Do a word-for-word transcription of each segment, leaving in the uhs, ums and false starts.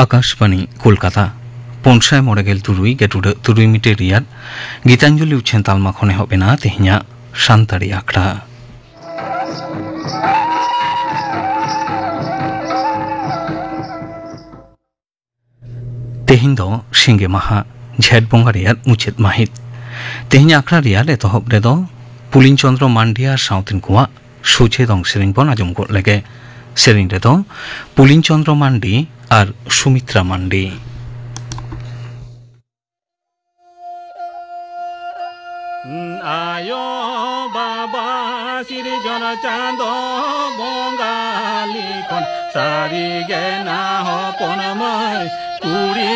ᱟᱠᱟᱥᱵᱟᱬᱤ ᱠᱳᱞᱠᱟᱛᱟ᱾ ᱯᱩᱱ ᱥᱟᱭ ᱢᱚᱬᱮ ᱜᱮᱞ ᱛᱩᱨᱩᱭ ᱜᱮᱴᱩᱰᱟᱹᱜ ᱛᱩᱨᱩᱭ ᱢᱤᱴᱟᱨ ᱨᱮᱭᱟᱜ ᱜᱤᱛᱟᱧᱡᱚᱞᱤ ᱩᱪᱷᱟᱹᱱ ᱛᱟᱞᱢᱟ ᱠᱷᱚᱱ ᱮᱦᱚᱵ ᱮᱱᱟ ᱛᱮᱦᱮᱧᱟᱜ ᱥᱟᱱᱛᱟᱲᱤ ᱟᱠᱷᱲᱟ᱾ ᱛᱮᱦᱮᱧ ᱫᱚ ᱥᱤᱸᱜᱮ ᱢᱟᱦᱟ, ᱡᱷᱮᱸᱴ ᱵᱚᱸᱜᱟ ᱨᱮᱭᱟᱜ ᱢᱩᱪᱟᱹᱫ ᱢᱟᱹᱦᱤᱛ᱾ ᱛᱮᱦᱮᱧ ᱟᱠᱷᱲᱟ ᱨᱮᱭᱟᱜ ᱮᱛᱚᱦᱚᱵ ᱨᱮᱫᱚ ᱯᱩᱞᱤᱱ ᱪᱚᱸᱫᱽᱨᱚ ᱢᱟᱱᱰᱤ ᱟᱨ ᱥᱟᱶᱛᱮᱱ ᱠᱚᱣᱟᱜ ᱥᱚᱡᱷᱮ ᱫᱚᱝ ᱥᱮᱨᱮᱧ ᱵᱚᱱ ᱟᱸᱡᱚᱢ ᱜᱚᱫ ᱞᱮᱜᱮ᱾ ᱥᱮᱨᱮᱧ ᱨᱮᱫᱚ ᱯᱩᱞᱤᱱ ᱪᱚᱸᱫᱽᱨᱚ ᱢᱟᱱᱰᱤ ᱟᱨ ᱥᱩᱢᱤᱛᱨᱟ ᱢᱟᱱᱰᱤ᱾ ᱟᱭᱳ ᱵᱟᱵᱟ ᱥᱤᱨᱡᱚᱱ ᱪᱟᱸᱫᱚ ᱵᱚᱸᱜᱟ ᱞᱤᱠᱷᱚᱱ, ᱥᱟᱹᱨᱤ ᱜᱮ ᱱᱟ ᱦᱚᱯᱚᱱ ᱢᱟᱹᱭ ᱠᱩᱲᱤ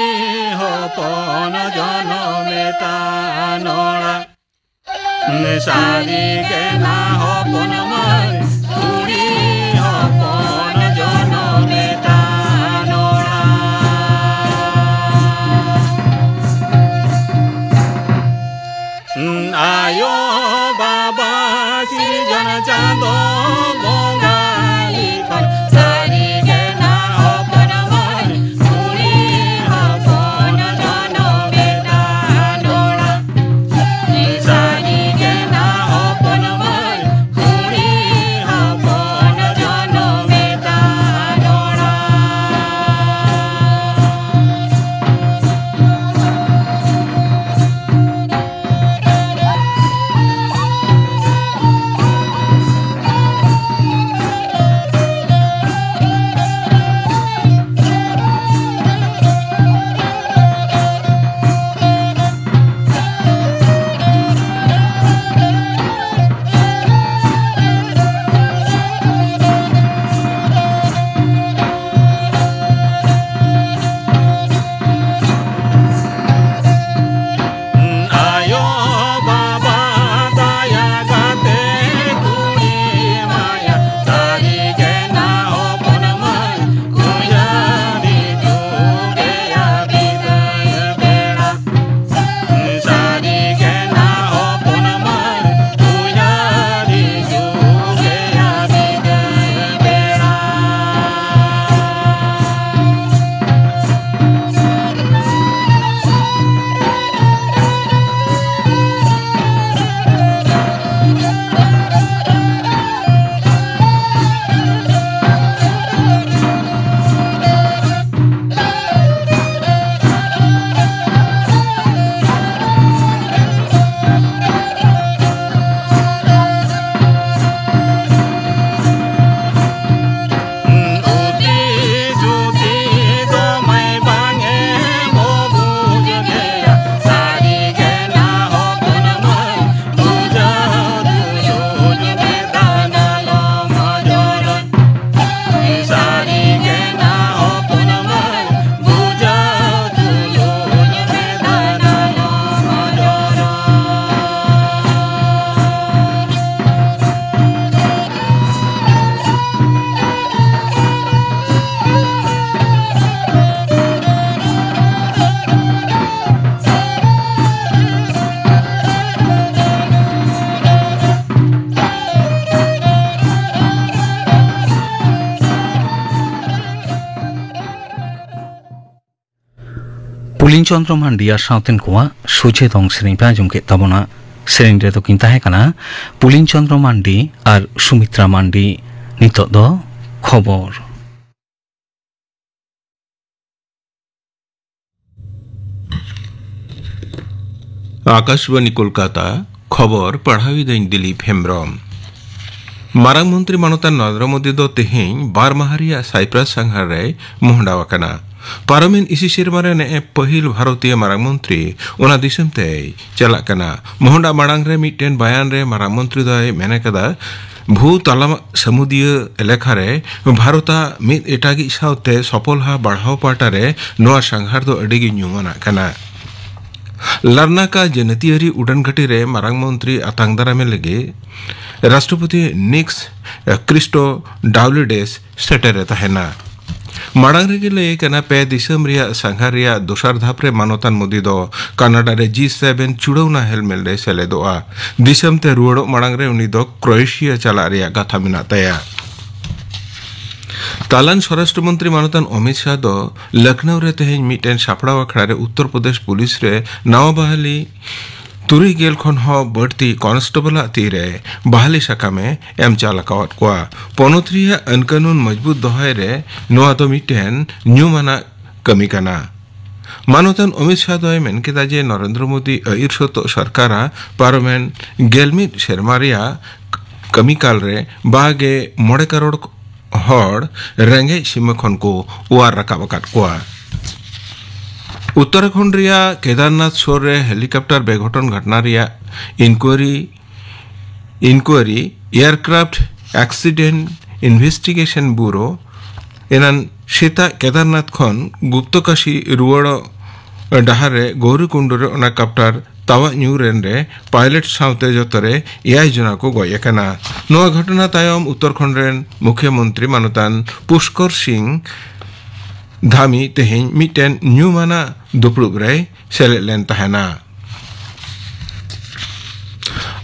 ᱦᱚᱯᱚᱱ ᱡᱚᱱᱚᱢᱮ ᱛᱟᱱᱚᱲᱟ᱾ ᱥᱟᱹᱨᱤ ᱜᱮ ᱱᱟ ᱦᱚᱯᱚᱱ ᱢᱟᱹᱭ ᱠᱩᱲᱤ ᱦᱚᱯᱚᱱ ᱡᱚᱱᱚᱢᱮ ᱛᱟᱱᱚᱲᱟ᱾ ᱟᱭᱳ ᱵᱟᱵᱟ ᱥᱤᱨᱡᱚᱱ ᱪᱟᱸᱫᱚ ᱵᱚᱸᱜᱟ ᱞᱤᱠᱷᱚᱱ, ᱥᱟᱹᱨᱤ ᱜᱮ ᱱᱟ ᱦᱚᱯᱚᱱ ᱢᱟᱹᱭ ᱠᱩᱲᱤ ᱦᱚᱯᱚᱱ ᱡᱚᱱᱚᱢᱮ ᱛᱟᱱᱚᱲᱟ᱾ ᱥᱟᱹᱨᱤ ᱜᱮ ᱱᱟ ᱦᱚᱯᱚᱱ ᱢᱟᱹᱭ ᱠᱩᱲᱤ ᱯᱩᱞᱤᱱ ᱪᱚᱸᱫᱽᱨᱚ ᱢᱟᱱᱰᱤ ᱟᱨ ᱥᱟᱶᱛᱮᱱ ᱠᱚᱣᱟᱜ ᱥᱚᱡᱷᱮ ᱫᱚᱝ ᱥᱮᱨᱮᱧ ᱯᱮ ᱟᱸᱡᱚᱢ ᱠᱮᱫ ᱛᱟᱵᱚᱱᱟ᱾ ᱥᱮᱨᱮᱧ ᱨᱮᱫᱚ ᱠᱤᱱ ᱛᱟᱦᱮᱸ ᱠᱟᱱᱟ ᱯᱩᱞᱤᱱ ᱪᱚᱸᱫᱽᱨᱚ ᱢᱟᱱᱰᱤ ᱟᱨ ᱥᱩᱢᱤᱛᱨᱟ ᱢᱟᱱᱰᱤ᱾ ᱱᱤᱛᱚᱜ ᱫᱚ ᱠᱷᱚᱵᱚᱨ᱾ ᱟᱠᱟᱥᱵᱟᱬᱤ ᱠᱳᱞᱠᱟᱛᱟ, ᱠᱷᱚᱵᱚᱨ ᱯᱟᱲᱦᱟᱣᱤᱫᱟᱹᱧ ᱫᱤᱞᱤᱯ ᱦᱮᱢᱵᱽᱨᱚᱢ᱾ ᱢᱟᱨᱟᱝ ᱢᱚᱱᱛᱨᱤ ᱢᱟᱱᱚᱛᱟᱱ ᱱᱚᱨᱮᱱᱫᱨᱚ ᱢᱳᱫᱤ ᱫᱚ ᱛᱮᱦᱮᱧ ᱵᱟᱨ ᱢᱟᱦᱟ ᱨᱮᱭᱟᱜ ᱥᱟᱭᱯᱨᱟᱥ ᱥᱟᱸᱜᱷᱟᱨ ᱨᱮᱭ ᱢᱚᱦᱰᱟᱣ ᱟᱠᱟᱱᱟ᱾ ᱯᱟᱨᱚᱢᱮᱱ ᱤᱥᱤ ᱥᱮᱨᱢᱟ ᱨᱮ ᱱᱮᱜᱼᱮ ᱯᱟᱹᱦᱤᱞ ᱵᱷᱟᱨᱚᱛᱤᱭᱚ ᱢᱟᱨᱟᱝ ᱢᱚᱱᱛᱨᱤ ᱚᱱᱟ ᱫᱤᱥᱚᱢ ᱛᱮᱭ ᱪᱟᱞᱟᱜ ᱠᱟᱱᱟ᱾ ᱢᱚᱦᱰᱟ ᱢᱟᱲᱟᱝ ᱨᱮ ᱢᱤᱫᱴᱮᱱ ᱵᱟᱭᱟᱱ ᱨᱮ ᱢᱟᱨᱟᱝ ᱢᱚᱱᱛᱨᱤ ᱫᱚᱭ ᱢᱮᱱ ᱟᱠᱟᱫᱟ, ᱵᱷᱩ ᱛᱟᱞᱟ ᱥᱟᱹᱢᱩᱫᱤᱭᱟᱹ ᱮᱞᱟᱠᱟ ᱨᱮ ᱵᱷᱟᱨᱚᱛᱟᱜ ᱢᱤᱫ ᱮᱴᱟᱜᱤᱡ ᱥᱟᱶᱛᱮ ᱥᱚᱯᱚᱞᱦᱟ ᱵᱟᱲᱦᱟᱣ ᱯᱟᱦᱴᱟ ᱨᱮ ᱱᱚᱣᱟ ᱥᱟᱸᱜᱷᱟᱨ ᱫᱚ ᱟᱹᱰᱤ ᱜᱮ ᱧᱩᱢᱟᱱᱟᱜ ᱠᱟᱱᱟ᱾ ᱞᱟᱨᱱᱟᱠᱟ ᱡᱟᱹᱱᱟᱹᱛᱤᱭᱟᱹᱨᱤ ᱩᱰᱟᱹᱱ ᱜᱷᱟᱹᱴᱤ ᱨᱮ ᱢᱟᱨᱟᱝ ᱢᱚᱱᱛᱨᱤ ᱟᱛᱟᱝ ᱫᱟᱨᱟᱢᱮ ᱞᱟᱹᱜᱤᱫ ᱨᱟᱥᱴᱨᱚᱯᱚᱛᱤ ᱱᱤᱠᱥ ᱠᱨᱤᱥᱴᱳ ᱰᱟᱣᱞᱤᱰᱮᱥ ᱥᱮᱴᱮᱨᱮ ᱛᱟᱦᱮᱱᱟ᱾ ᱢᱟᱲᱟᱝ ᱨᱮᱜᱮ ᱞᱟᱹᱭ ᱠᱟᱱᱟ, ᱯᱮ ᱫᱤᱥᱚᱢ ᱨᱮᱭᱟᱜ ᱥᱟᱸᱜᱷᱟᱨ ᱨᱮᱭᱟᱜ ᱫᱚᱥᱟᱨ ᱫᱷᱟᱯ ᱨᱮ ᱢᱟᱱᱚᱛᱟᱱ ᱢᱳᱫᱤ ᱫᱚ ᱠᱟᱱᱟᱰᱟ ᱨᱮ ᱡᱤ ᱥᱮᱵᱷᱮᱱ ᱪᱩᱲᱟᱹᱣᱱᱟ ᱦᱮᱞᱢᱮᱞ ᱨᱮ ᱥᱮᱞᱮᱫᱚᱜᱼᱟ᱾ ᱫᱤᱥᱚᱢ ᱛᱮ ᱨᱩᱣᱟᱹᱲᱚᱜ ᱢᱟᱲᱟᱝ ᱨᱮ ᱩᱱᱤ ᱫᱚ ᱠᱨᱳᱭᱮᱥᱤᱭᱟ ᱪᱟᱞᱟᱜ ᱨᱮᱭᱟᱜ ᱠᱟᱛᱷᱟ ᱢᱮᱱᱟᱜ ᱛᱟᱭᱟ᱾ ᱛᱟᱞᱟᱱ ᱥᱚᱨᱟᱥᱴᱨᱚ ᱢᱚᱱᱛᱨᱤ ᱢᱟᱱᱚᱛᱟᱱ ᱚᱢᱤᱛ ᱥᱟᱦ ᱫᱚ ᱞᱚᱠᱷᱱᱚᱣ ᱨᱮ ᱛᱮᱦᱮᱧ ᱢᱤᱫᱴᱮᱱ ᱥᱟᱯᱲᱟᱣ ᱟᱠᱷᱲᱟ ᱨᱮ ᱩᱛᱛᱚᱨ ᱯᱨᱚᱫᱮᱥ ᱯᱩᱞᱤᱥ ᱨᱮ ᱱᱟᱣᱟ ᱵᱟᱦᱟᱞᱤ ᱛᱩᱨᱩᱭ ᱜᱮᱞ ᱠᱷᱚᱱ ᱦᱚᱸ ᱵᱟᱹᱲᱛᱤ ᱠᱚᱱᱥᱴᱮᱵᱚᱞᱟᱜ ᱛᱤᱨᱮ ᱵᱟᱦᱟᱞᱤ ᱥᱟᱠᱟᱢᱮ ᱮᱢ ᱪᱟᱞ ᱟᱠᱟᱣᱟᱫ ᱠᱚᱣᱟ᱾ ᱯᱚᱱᱚᱛ ᱨᱮᱭᱟᱜ ᱟᱹᱱ ᱠᱟᱹᱱᱩᱱ ᱢᱚᱡᱽᱵᱩᱛ ᱫᱚᱦᱚᱭ ᱨᱮ ᱱᱚᱣᱟ ᱫᱚ ᱢᱤᱫᱴᱮᱱ ᱧᱩᱢᱟᱱᱟᱜ ᱠᱟᱹᱢᱤ ᱠᱟᱱᱟ᱾ ᱢᱟᱱᱚᱛᱟᱱ ᱚᱢᱤᱛ ᱥᱟᱦ ᱫᱚᱭ ᱢᱮᱱ ᱠᱮᱫᱟ ᱡᱮ ᱱᱚᱨᱮᱱᱫᱨᱚ ᱢᱳᱫᱤ ᱟᱹᱭᱩᱨ ᱥᱚᱛᱚᱜ ᱥᱚᱨᱠᱟᱨᱟᱜ ᱯᱟᱨᱚᱢᱮᱱ ᱜᱮᱞ ᱢᱤᱫ ᱥᱮᱨᱢᱟ ᱨᱮᱭᱟᱜ ᱠᱟᱹᱢᱤᱠᱟᱞ ᱨᱮ ᱵᱟᱜᱮ ᱢᱚᱬᱮ ᱠᱟᱨᱳᱲ ᱦᱚᱲ ᱨᱮᱸᱜᱮᱡ ᱥᱤᱢᱟᱹ ᱠᱷᱚᱱ ᱠᱚ ᱚᱣᱟᱨ ᱨᱟᱠᱟᱵ ᱟᱠᱟᱫ ᱠᱚᱣᱟ᱾ ᱩᱛᱛᱚᱨᱟᱠᱷᱚᱸᱰ ᱨᱮᱭᱟᱜ ᱠᱮᱫᱟᱨᱱᱟᱛᱷ ᱥᱩᱨ ᱨᱮ ᱦᱮᱞᱤᱠᱚᱯᱴᱟᱨ ᱵᱮᱜᱷᱚᱴᱚᱱ ᱜᱷᱚᱴᱱᱟ ᱨᱮᱭᱟᱜ inquiry, inquiry, Aircraft Accident Investigation Bureau ᱮᱱᱟᱱ ᱥᱮᱛᱟᱜ ᱠᱮᱫᱟᱨᱱᱟᱛᱷ ᱠᱷᱚᱱ ᱜᱩᱯᱛᱚᱠᱟᱥᱤ ᱨᱩᱣᱟᱹᱲᱚᱜ ᱰᱟᱦᱟᱨ ᱨᱮ ᱜᱳᱣᱨᱤᱠᱩᱱᱰᱩ ᱨᱮ ᱚᱱᱟ ᱠᱟᱯᱴᱟᱨ ᱛᱟᱣᱟᱜ ᱧᱩᱨ ᱮᱱ ᱨᱮ ᱯᱟᱭᱞᱚᱴ ᱥᱟᱶᱛᱮ ᱡᱚᱛᱚ ᱨᱮ ᱮᱭᱟᱭ ᱡᱚᱱᱟ ᱠᱚ ᱜᱚᱡ ᱟᱠᱟᱱᱟ᱾ ᱱᱚᱣᱟ ᱜᱷᱚᱴᱚᱱᱟ ᱛᱟᱭᱚᱢ ᱩᱛᱛᱚᱨᱠᱷᱚᱸᱰ ᱨᱮᱱ ᱢᱩᱠᱷᱭᱟᱹ ᱢᱚᱱᱛᱨᱤ ᱢᱟᱱᱚᱛᱟᱱ ᱯᱩᱥᱠᱚᱨ ᱥᱤᱝ ᱫᱷᱟᱢᱤ ᱛᱮᱦᱮᱧ ᱢᱤᱫᱴᱮᱱ ᱧᱩᱢᱟᱱᱟᱜ ᱫᱩᱯᱲᱩᱵ ᱨᱮᱭ ᱥᱮᱞᱮᱫ ᱞᱮᱱ ᱛᱟᱦᱮᱱᱟ᱾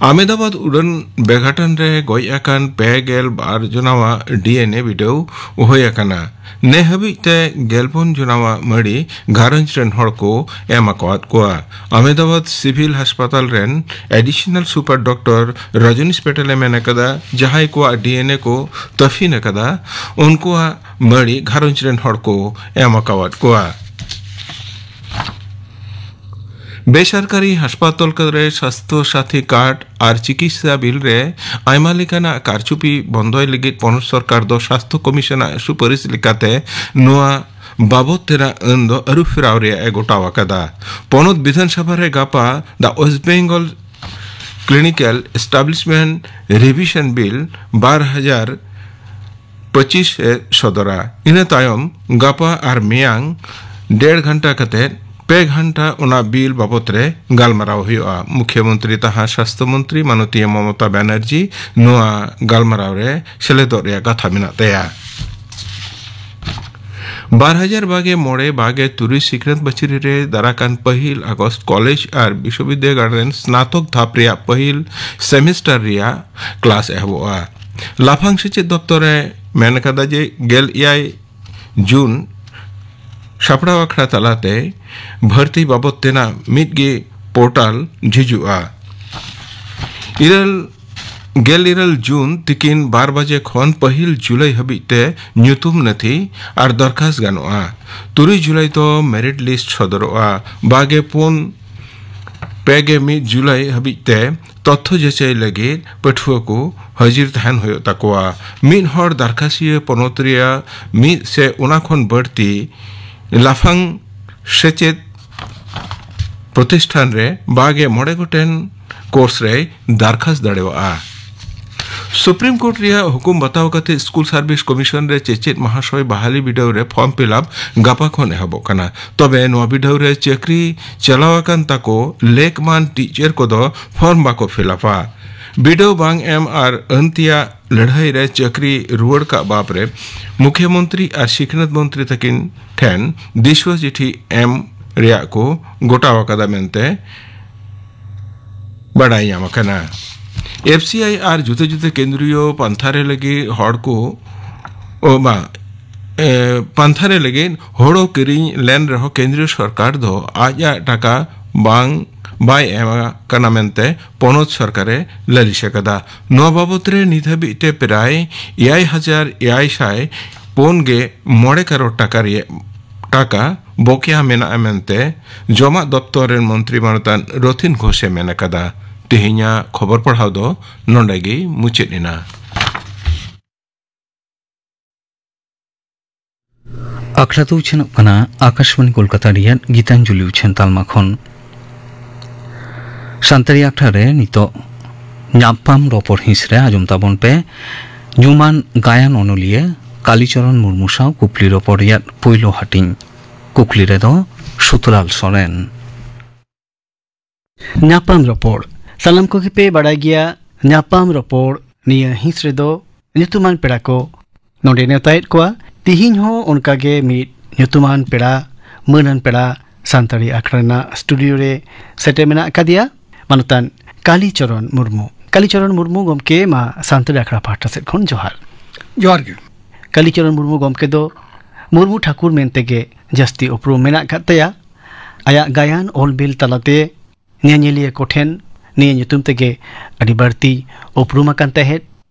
ᱟᱢᱮᱫᱟᱵᱟᱫ ᱩᱰᱟᱹᱱ ᱵᱮᱜᱷᱟᱴᱟᱱ ᱨᱮ ᱜᱚᱡ ᱟᱠᱟᱱ ᱯᱮ ᱜᱮᱞ ᱵᱟᱨ ᱡᱚᱱᱟᱣᱟᱜ ᱰᱤ ᱮᱱ ᱮ ᱵᱤᱰᱟᱹᱣ ᱦᱩᱭ ᱟᱠᱟᱱᱟ᱾ ᱱᱮ ᱦᱟᱹᱵᱤᱡ ᱛᱮ ᱜᱮᱞᱯᱩᱱ ᱡᱚᱱᱟᱣᱟᱜ ᱢᱟᱹᱲᱤ ᱜᱷᱟᱨᱚᱸᱡᱽ ᱨᱮᱱ ᱦᱚᱲ ᱠᱚ ᱮᱢ ᱟᱠᱟᱣᱟᱫ ᱠᱚᱣᱟ᱾ ᱟᱢᱮᱫᱟᱵᱟᱫ ᱥᱤᱵᱷᱤᱞ ᱦᱟᱥᱯᱟᱛᱟᱞ ᱨᱮᱱ ᱮᱰᱤᱥᱚᱱᱟᱞ ᱥᱩᱯᱟᱨ ᱰᱚᱠᱴᱚᱨ ᱨᱚᱡᱚᱱᱤᱥ ᱯᱮᱴᱮᱞ ᱮ ᱢᱮᱱ ᱟᱠᱟᱫᱟ, ᱡᱟᱦᱟᱸᱭ ᱠᱚᱣᱟᱜ ᱰᱤ ᱮᱱ ᱮ ᱠᱚ ᱛᱟᱹᱯᱷᱤᱱ ᱟᱠᱟᱫᱟ, ᱩᱱᱠᱩᱣᱟᱜ ᱢᱟᱹᱲᱤ ᱜᱷᱟᱨᱚᱸᱡᱽ ᱨᱮᱱ ᱦᱚᱲ ᱠᱚ ᱮᱢ ᱟᱠᱟᱣᱟᱫ ᱠᱚᱣᱟ᱾ ᱵᱮᱥᱚᱨᱠᱟᱨᱤ ᱦᱟᱥᱯᱟᱛᱟᱞ ᱠᱚᱨᱮ ᱥᱟᱥᱛᱷᱚ ᱥᱟᱛᱷᱤ ᱠᱟᱨᱰ ᱟᱨ ᱪᱤᱠᱤᱛᱥᱟ ᱵᱤᱞ ᱨᱮ ᱟᱭᱢᱟ ᱞᱮᱠᱟᱱᱟᱜ ᱠᱟᱨᱪᱩᱯᱤ ᱵᱚᱱᱫᱚᱭ ᱞᱟᱹᱜᱤᱫ ᱯᱚᱱᱚᱛ ᱥᱚᱨᱠᱟᱨ ᱫᱚ ᱥᱟᱥᱛᱷᱚ ᱠᱚᱢᱤᱥᱚᱱᱟᱜ ᱥᱩᱯᱟᱨᱤᱥ ᱞᱮᱠᱟᱛᱮ ᱱᱚᱣᱟ ᱵᱟᱵᱚᱫ ᱛᱮᱱᱟᱜ ᱟᱹᱱ ᱫᱚ ᱟᱹᱨᱩᱯᱷᱮᱨᱟᱣ ᱨᱮᱭᱟᱜ ᱮ ᱜᱚᱴᱟᱣ ᱟᱠᱟᱫᱟ᱾ ᱯᱚᱱᱚᱛ ᱵᱤᱫᱷᱟᱱ ᱥᱚᱵᱷᱟ ᱨᱮ ᱜᱟᱯᱟ The West Bengal Clinical Establishment Revision Bill ᱵᱟᱨ ᱦᱟᱡᱟᱨ ᱯᱚᱸᱪᱤᱥ ᱮ ᱥᱚᱫᱚᱨᱟ᱾ ᱤᱱᱟᱹ ᱛᱟᱭᱚᱢ ᱜᱟᱯᱟ ᱟᱨ ᱢᱮᱭᱟᱝ ᱰᱮᱲ ᱜᱷᱚᱱᱴᱟ ᱠᱟᱛᱮ ᱯᱮ ᱜᱷᱚᱱᱴᱟ ᱚᱱᱟ ᱵᱤᱞ ᱵᱟᱵᱚᱛ ᱨᱮ ᱜᱟᱞᱢᱟᱨᱟᱣ ᱦᱩᱭᱩᱜᱼᱟ᱾ ᱢᱩᱠᱷᱭᱚᱢᱚᱱᱛᱨᱤ ᱛᱟᱦᱟ ᱥᱟᱥᱛᱷᱚ ᱢᱚᱱᱛᱨᱤ ᱢᱟᱱᱚᱛᱤᱭᱟᱹ ᱢᱚᱢᱚᱛᱟ ᱵᱟᱱᱟᱨᱡᱤ ᱱᱚᱣᱟ ᱜᱟᱞᱢᱟᱨᱟᱣ ᱨᱮ ᱥᱮᱞᱮᱫᱚᱜ ᱨᱮᱭᱟᱜ ᱠᱟᱛᱷᱟ ᱢᱮᱱᱟᱜ ᱛᱟᱭᱟ᱾ ᱵᱟᱨ ᱦᱟᱡᱟᱨ ᱵᱟᱜᱮ ᱢᱚᱬᱮ ᱵᱟᱜᱮ ᱛᱩᱨᱩᱭ ᱥᱤᱠᱷᱱᱟᱹᱛ ᱵᱟᱹᱪᱷᱤᱨᱤ ᱨᱮ ᱫᱟᱨᱟᱠᱟᱱ ᱯᱟᱹᱦᱤᱞ ᱟᱜᱚᱥᱴ ᱠᱚᱞᱮᱡᱽ ᱟᱨ ᱵᱤᱥᱣᱚᱵᱤᱫᱽᱫᱟᱹᱜᱟᱲ ᱨᱮᱱ ᱥᱱᱟᱛᱚᱠ ᱫᱷᱟᱯ ᱨᱮᱭᱟᱜ ᱯᱟᱹᱦᱤᱞ ᱥᱮᱢᱮᱥᱴᱟᱨ ᱨᱮᱭᱟᱜ ᱠᱞᱟᱥ ᱮᱦᱚᱵᱚᱜᱼᱟ᱾ ᱞᱟᱯᱷᱟᱝ ᱥᱮᱪᱮᱫ ᱫᱚᱯᱛᱚᱨ ᱮ ᱢᱮᱱ ᱟᱠᱟᱫᱟ ᱡᱮ ᱜᱮᱞ ᱮᱭᱟᱭ ᱡᱩᱱ ᱥᱟᱯᱲᱟᱣ ᱟᱠᱷᱲᱟ ᱛᱟᱞᱟᱛᱮ ᱵᱷᱟᱹᱨᱛᱤ ᱵᱟᱵᱚᱫ ᱛᱮᱱᱟᱜ ᱢᱤᱫ ᱜᱮ ᱯᱳᱨᱴᱟᱞ ᱡᱷᱤᱡᱩᱜᱼᱟ᱾ ᱤᱨᱟᱹᱞ, ᱜᱮᱞ ᱤᱨᱟᱹᱞ ᱡᱩᱱ ᱛᱤᱠᱤᱱ ᱵᱟᱨ ᱵᱟᱡᱮ ᱠᱷᱚᱱ ᱯᱟᱹᱦᱤᱞ ᱡᱩᱞᱟᱭ ᱦᱟᱹᱵᱤᱡ ᱛᱮ ᱧᱩᱛᱩᱢ ᱱᱟᱹᱛᱷᱤ ᱟᱨ ᱫᱚᱨᱠᱷᱟᱥ ᱜᱟᱱᱚᱜᱼᱟ᱾ ᱛᱩᱨᱩᱭ ᱡᱩᱞᱟᱭ ᱫᱚ ᱢᱮᱨᱤᱴ ᱞᱤᱥᱴ ᱥᱚᱫᱚᱨᱚᱜᱼᱟ᱾ ᱵᱟᱜᱮ ᱯᱩᱱ ᱯᱮ ᱜᱮ ᱢᱤᱫ ᱡᱩᱞᱟᱭ ᱦᱟᱹᱵᱤᱡ ᱛᱮ ᱛᱚᱛᱛᱷᱚ ᱡᱟᱪᱟᱭ ᱞᱟᱹᱜᱤᱫ ᱯᱟᱹᱴᱷᱩᱣᱟᱹ ᱠᱚ ᱦᱟᱹᱡᱤᱨ ᱛᱟᱦᱮᱱ ᱦᱩᱭᱩᱜ ᱛᱟᱠᱚᱣᱟ᱾ ᱢᱤᱫ ᱦᱚᱲ ᱫᱟᱨᱠᱷᱟᱥᱤᱭᱟᱹ ᱯᱚᱱᱚᱛ ᱨᱮᱭᱟᱜ ᱢᱤᱫ ᱥᱮ ᱚᱱᱟ ᱠᱷᱚᱱ ᱵᱟᱹᱲᱛᱤ ᱞᱟᱯᱷᱟᱝ ᱥᱮᱪᱮᱫ ᱯᱨᱚᱛᱤᱥᱴᱷᱟᱱ ᱨᱮ ᱵᱟᱜᱮ ᱢᱚᱬᱮ ᱜᱚᱴᱮᱱ ᱠᱳᱨᱥ ᱨᱮᱭ ᱫᱟᱨᱠᱷᱟᱥ ᱫᱟᱲᱮᱣᱟᱜᱼᱟ᱾ ᱥᱩᱯᱨᱤᱢ ᱠᱳᱨᱴ ᱨᱮᱭᱟᱜ ᱦᱩᱠᱩᱢ ᱵᱟᱛᱟᱣ ᱠᱟᱛᱮ ᱥᱠᱩᱞ ᱥᱟᱨᱵᱷᱤᱥ ᱠᱚᱢᱤᱥᱚᱱ ᱨᱮ ᱪᱮᱪᱮᱫ ᱢᱟᱦᱟᱥᱚᱭ ᱵᱟᱦᱟᱞᱤ ᱵᱤᱰᱟᱹᱣ ᱨᱮ ᱯᱷᱚᱨᱢ ᱯᱷᱤᱞᱟᱯ ᱜᱟᱯᱟ ᱠᱷᱚᱱ ᱮᱦᱚᱵᱚᱜ ᱠᱟᱱᱟ᱾ ᱛᱚᱵᱮ ᱱᱚᱣᱟ ᱵᱤᱰᱟᱹᱣ ᱨᱮ ᱪᱟᱹᱠᱨᱤ ᱪᱟᱞᱟᱣ ᱟᱠᱟᱱ ᱛᱟᱠᱚ ᱞᱮᱠᱢᱟᱱ ᱴᱤᱪᱟᱨ ᱠᱚᱫᱚ ᱯᱷᱚᱨᱢ ᱵᱟᱠᱚ ᱯᱷᱤᱞᱟᱯᱟ᱾ ᱵᱤᱰᱟᱹᱣ ᱵᱟᱝ ᱮᱢ ᱟᱨ ᱟᱹᱱᱛᱤᱭᱟᱜ ᱞᱟᱹᱲᱦᱟᱹᱭ ᱨᱮ ᱪᱟᱹᱠᱨᱤ ᱨᱩᱣᱟᱹᱲ ᱠᱟᱜ ᱵᱟᱵᱽ ᱨᱮ ᱢᱩᱠᱷᱭᱚᱢᱚᱱᱛᱨᱤ ᱟᱨ ᱥᱤᱠᱷᱱᱟᱹᱛ ᱢᱚᱱᱛᱨᱤ ᱛᱟᱹᱠᱤᱱ ᱴᱷᱮᱱ ᱫᱤᱥᱩᱣᱟᱹ ᱪᱤᱴᱷᱤ ᱮᱢ ᱨᱮᱭᱟᱜ ᱠᱚ ᱜᱚᱴᱟᱣ ᱟᱠᱟᱫᱟ ᱢᱮᱱᱛᱮ ᱵᱟᱰᱟᱭ ᱧᱟᱢ ᱟᱠᱟᱱᱟ᱾ ᱮᱯᱷ ᱥᱤ ᱟᱭ ᱟᱨ ᱡᱩᱫᱟᱹ ᱡᱩᱫᱟᱹ ᱠᱮᱱᱫᱨᱤᱭᱚ ᱯᱟᱱᱛᱷᱟ ᱨᱮ ᱞᱟᱹᱜᱤᱫ ᱦᱚᱲ ᱠᱚ, ᱚ, ᱵᱟᱝ, ᱮ, ᱯᱟᱱᱛᱷᱟ ᱨᱮ ᱞᱟᱹᱜᱤᱫ ᱦᱳᱲᱳ ᱠᱤᱨᱤᱧ ᱞᱮᱱ ᱨᱮᱦᱚᱸ ᱠᱮᱱᱫᱨᱤᱭᱚ ᱥᱚᱨᱠᱟᱨ ᱫᱚ ᱟᱡᱟᱜ ᱴᱟᱠᱟ ᱵᱟᱝ, ᱵᱟᱭ ᱮᱢ ᱟᱠᱟᱱᱟ ᱢᱮᱱᱛᱮ ᱯᱚᱱᱚᱛ ᱥᱚᱨᱠᱟᱨᱮ ᱞᱟᱹᱞᱤᱥ ᱟᱠᱟᱫᱟ᱾ ᱱᱚᱣᱟ ᱵᱟᱵᱚᱛ ᱨᱮ ᱱᱤᱛ ᱦᱟᱹᱵᱤᱡ ᱛᱮ ᱯᱨᱟᱭ ᱮᱭᱟᱭ ᱦᱟᱡᱟᱨ ᱮᱭᱟᱭ ᱥᱟᱭ ᱯᱩᱱ ᱜᱮ ᱢᱚᱬᱮ ᱠᱟᱨᱳᱲ ᱴᱟᱠᱟ ᱨᱮᱭᱟᱜ, ᱴᱟᱠᱟ ᱵᱚᱠᱮᱭᱟ ᱢᱮᱱᱟᱜᱼᱟ ᱢᱮᱱᱛᱮ ᱡᱚᱢᱟᱜ ᱫᱚᱯᱛᱚᱨ ᱨᱮᱱ ᱢᱚᱱᱛᱨᱤ ᱢᱟᱱᱚᱛᱟᱱ ᱨᱚᱛᱷᱤᱱ ᱜᱷᱳᱥᱮ ᱢᱮᱱ ᱟᱠᱟᱫᱟ᱾ ᱛᱮᱦᱮᱧᱟᱜ ᱠᱷᱚᱵᱚᱨ ᱯᱟᱲᱦᱟᱣ ᱫᱚ ᱱᱚᱰᱮ ᱜᱮ ᱢᱩᱪᱟᱹᱫ ᱮᱱᱟ᱾ ᱟᱠᱷᱲᱟ ᱫᱚ ᱩᱪᱷᱟᱹᱱᱚᱜ ᱠᱟᱱᱟ ᱟᱠᱟᱥᱵᱟᱱᱤ ᱠᱳᱞᱠᱟᱛᱟ ᱨᱮᱭᱟᱜ ᱜᱤᱛᱟᱧᱡᱚᱞᱤ ᱩᱪᱷᱟᱹᱱ ᱛᱟᱞᱢᱟ ᱠᱷᱚᱱ᱾ ᱥᱟᱱᱛᱟᱲᱤ ᱟᱠᱷᱲᱟ ᱨᱮ ᱱᱤᱛᱚᱜ ᱧᱟᱯᱟᱢ ᱨᱚᱯᱚᱲ ᱦᱤᱸᱥ ᱨᱮ ᱟᱸᱡᱚᱢ ᱛᱟᱵᱚᱱ ᱯᱮ ᱧᱩᱢᱟᱱ ᱜᱟᱭᱟᱱ ᱚᱱᱚᱞᱤᱭᱟᱹ ᱠᱟᱞᱤᱪᱚᱨᱚᱱ ᱢᱩᱨᱢᱩ ᱥᱟᱶ ᱠᱩᱠᱞᱤ ᱨᱚᱯᱚᱲ ᱨᱮᱭᱟᱜ ᱯᱳᱭᱞᱳ ᱦᱟᱹᱴᱤᱧ᱾ ᱠᱩᱠᱞᱤ ᱨᱮᱫᱚ ᱥᱩᱛᱚᱞᱟᱞ ᱥᱚᱨᱮᱱ᱾ ᱧᱟᱯᱟᱢ ᱨᱚᱯᱚᱲ᱾ ᱥᱟᱱᱟᱢ ᱠᱚᱜᱮ ᱯᱮ ᱵᱟᱲᱟᱭ ᱜᱮᱭᱟ, ᱧᱟᱯᱟᱢ ᱨᱚᱯᱚᱲ ᱱᱤᱭᱟᱹ ᱦᱤᱸᱥ ᱨᱮᱫᱚ ᱧᱩᱛᱩᱢᱟᱱ ᱯᱮᱲᱟ ᱠᱚ ᱱᱚᱰᱮ ᱱᱮᱣᱛᱟᱭᱮᱫ ᱠᱚᱣᱟ᱾ ᱛᱤᱦᱤᱧ ᱦᱚᱸ ᱚᱱᱠᱟ ᱜᱮ ᱢᱤᱫ ᱧᱩᱛᱩᱢᱟᱱ ᱯᱮᱲᱟ ᱢᱟᱹᱱᱟᱱ ᱯᱮᱲᱟ ᱥᱟᱱᱛᱟᱲᱤ ᱟᱠᱷᱲᱟ ᱨᱮᱱᱟᱜ ᱥᱴᱩᱰᱤᱭᱳ ᱨᱮ ᱥᱮᱴᱮᱨ ᱢᱮᱱᱟᱜ ᱟᱠᱟᱫᱮᱭᱟ, ᱢᱟᱱᱚᱛᱟᱱ ᱠᱟᱞᱤᱪᱚᱨᱚᱱ ᱢᱩᱨᱢᱩ᱾ ᱠᱟᱞᱤᱪᱚᱨᱚᱱ ᱢᱩᱨᱢᱩ ᱜᱚᱢᱠᱮ, ᱢᱟ ᱥᱟᱱᱛᱟᱲᱤ ᱟᱠᱷᱲᱟ ᱯᱟᱦᱴᱟ ᱥᱮᱫ ᱠᱷᱚᱱ ᱡᱚᱦᱟᱨ᱾ ᱡᱚᱦᱟᱨ ᱜᱮ᱾ ᱠᱟᱞᱤᱪᱚᱨᱚᱱ ᱢᱩᱨᱢᱩ ᱜᱚᱢᱠᱮ ᱫᱚ ᱢᱩᱨᱢᱩ ᱴᱷᱟᱹᱠᱩᱨ ᱢᱮᱱᱛᱮ ᱜᱮ ᱡᱟᱹᱥᱛᱤ ᱩᱯᱨᱩᱢ ᱢᱮᱱᱟᱜ ᱟᱠᱟᱫ ᱛᱟᱭᱟ᱾ ᱟᱭᱟᱜ ᱜᱟᱭᱟᱱ ᱚᱞ ᱵᱤᱞ ᱛᱟᱞᱟᱛᱮ ᱧᱮᱧᱮᱞᱤᱭᱟᱹ ᱠᱚᱴᱷᱮᱱ ᱱᱤᱭᱟᱹ ᱧᱩᱛᱩᱢ ᱛᱮᱜᱮ ᱟᱹᱰᱤ ᱵᱟᱹᱲᱛᱤ ᱩᱯᱨᱩᱢ ᱟᱠᱟᱱ ᱛᱟᱦᱮᱸᱫ,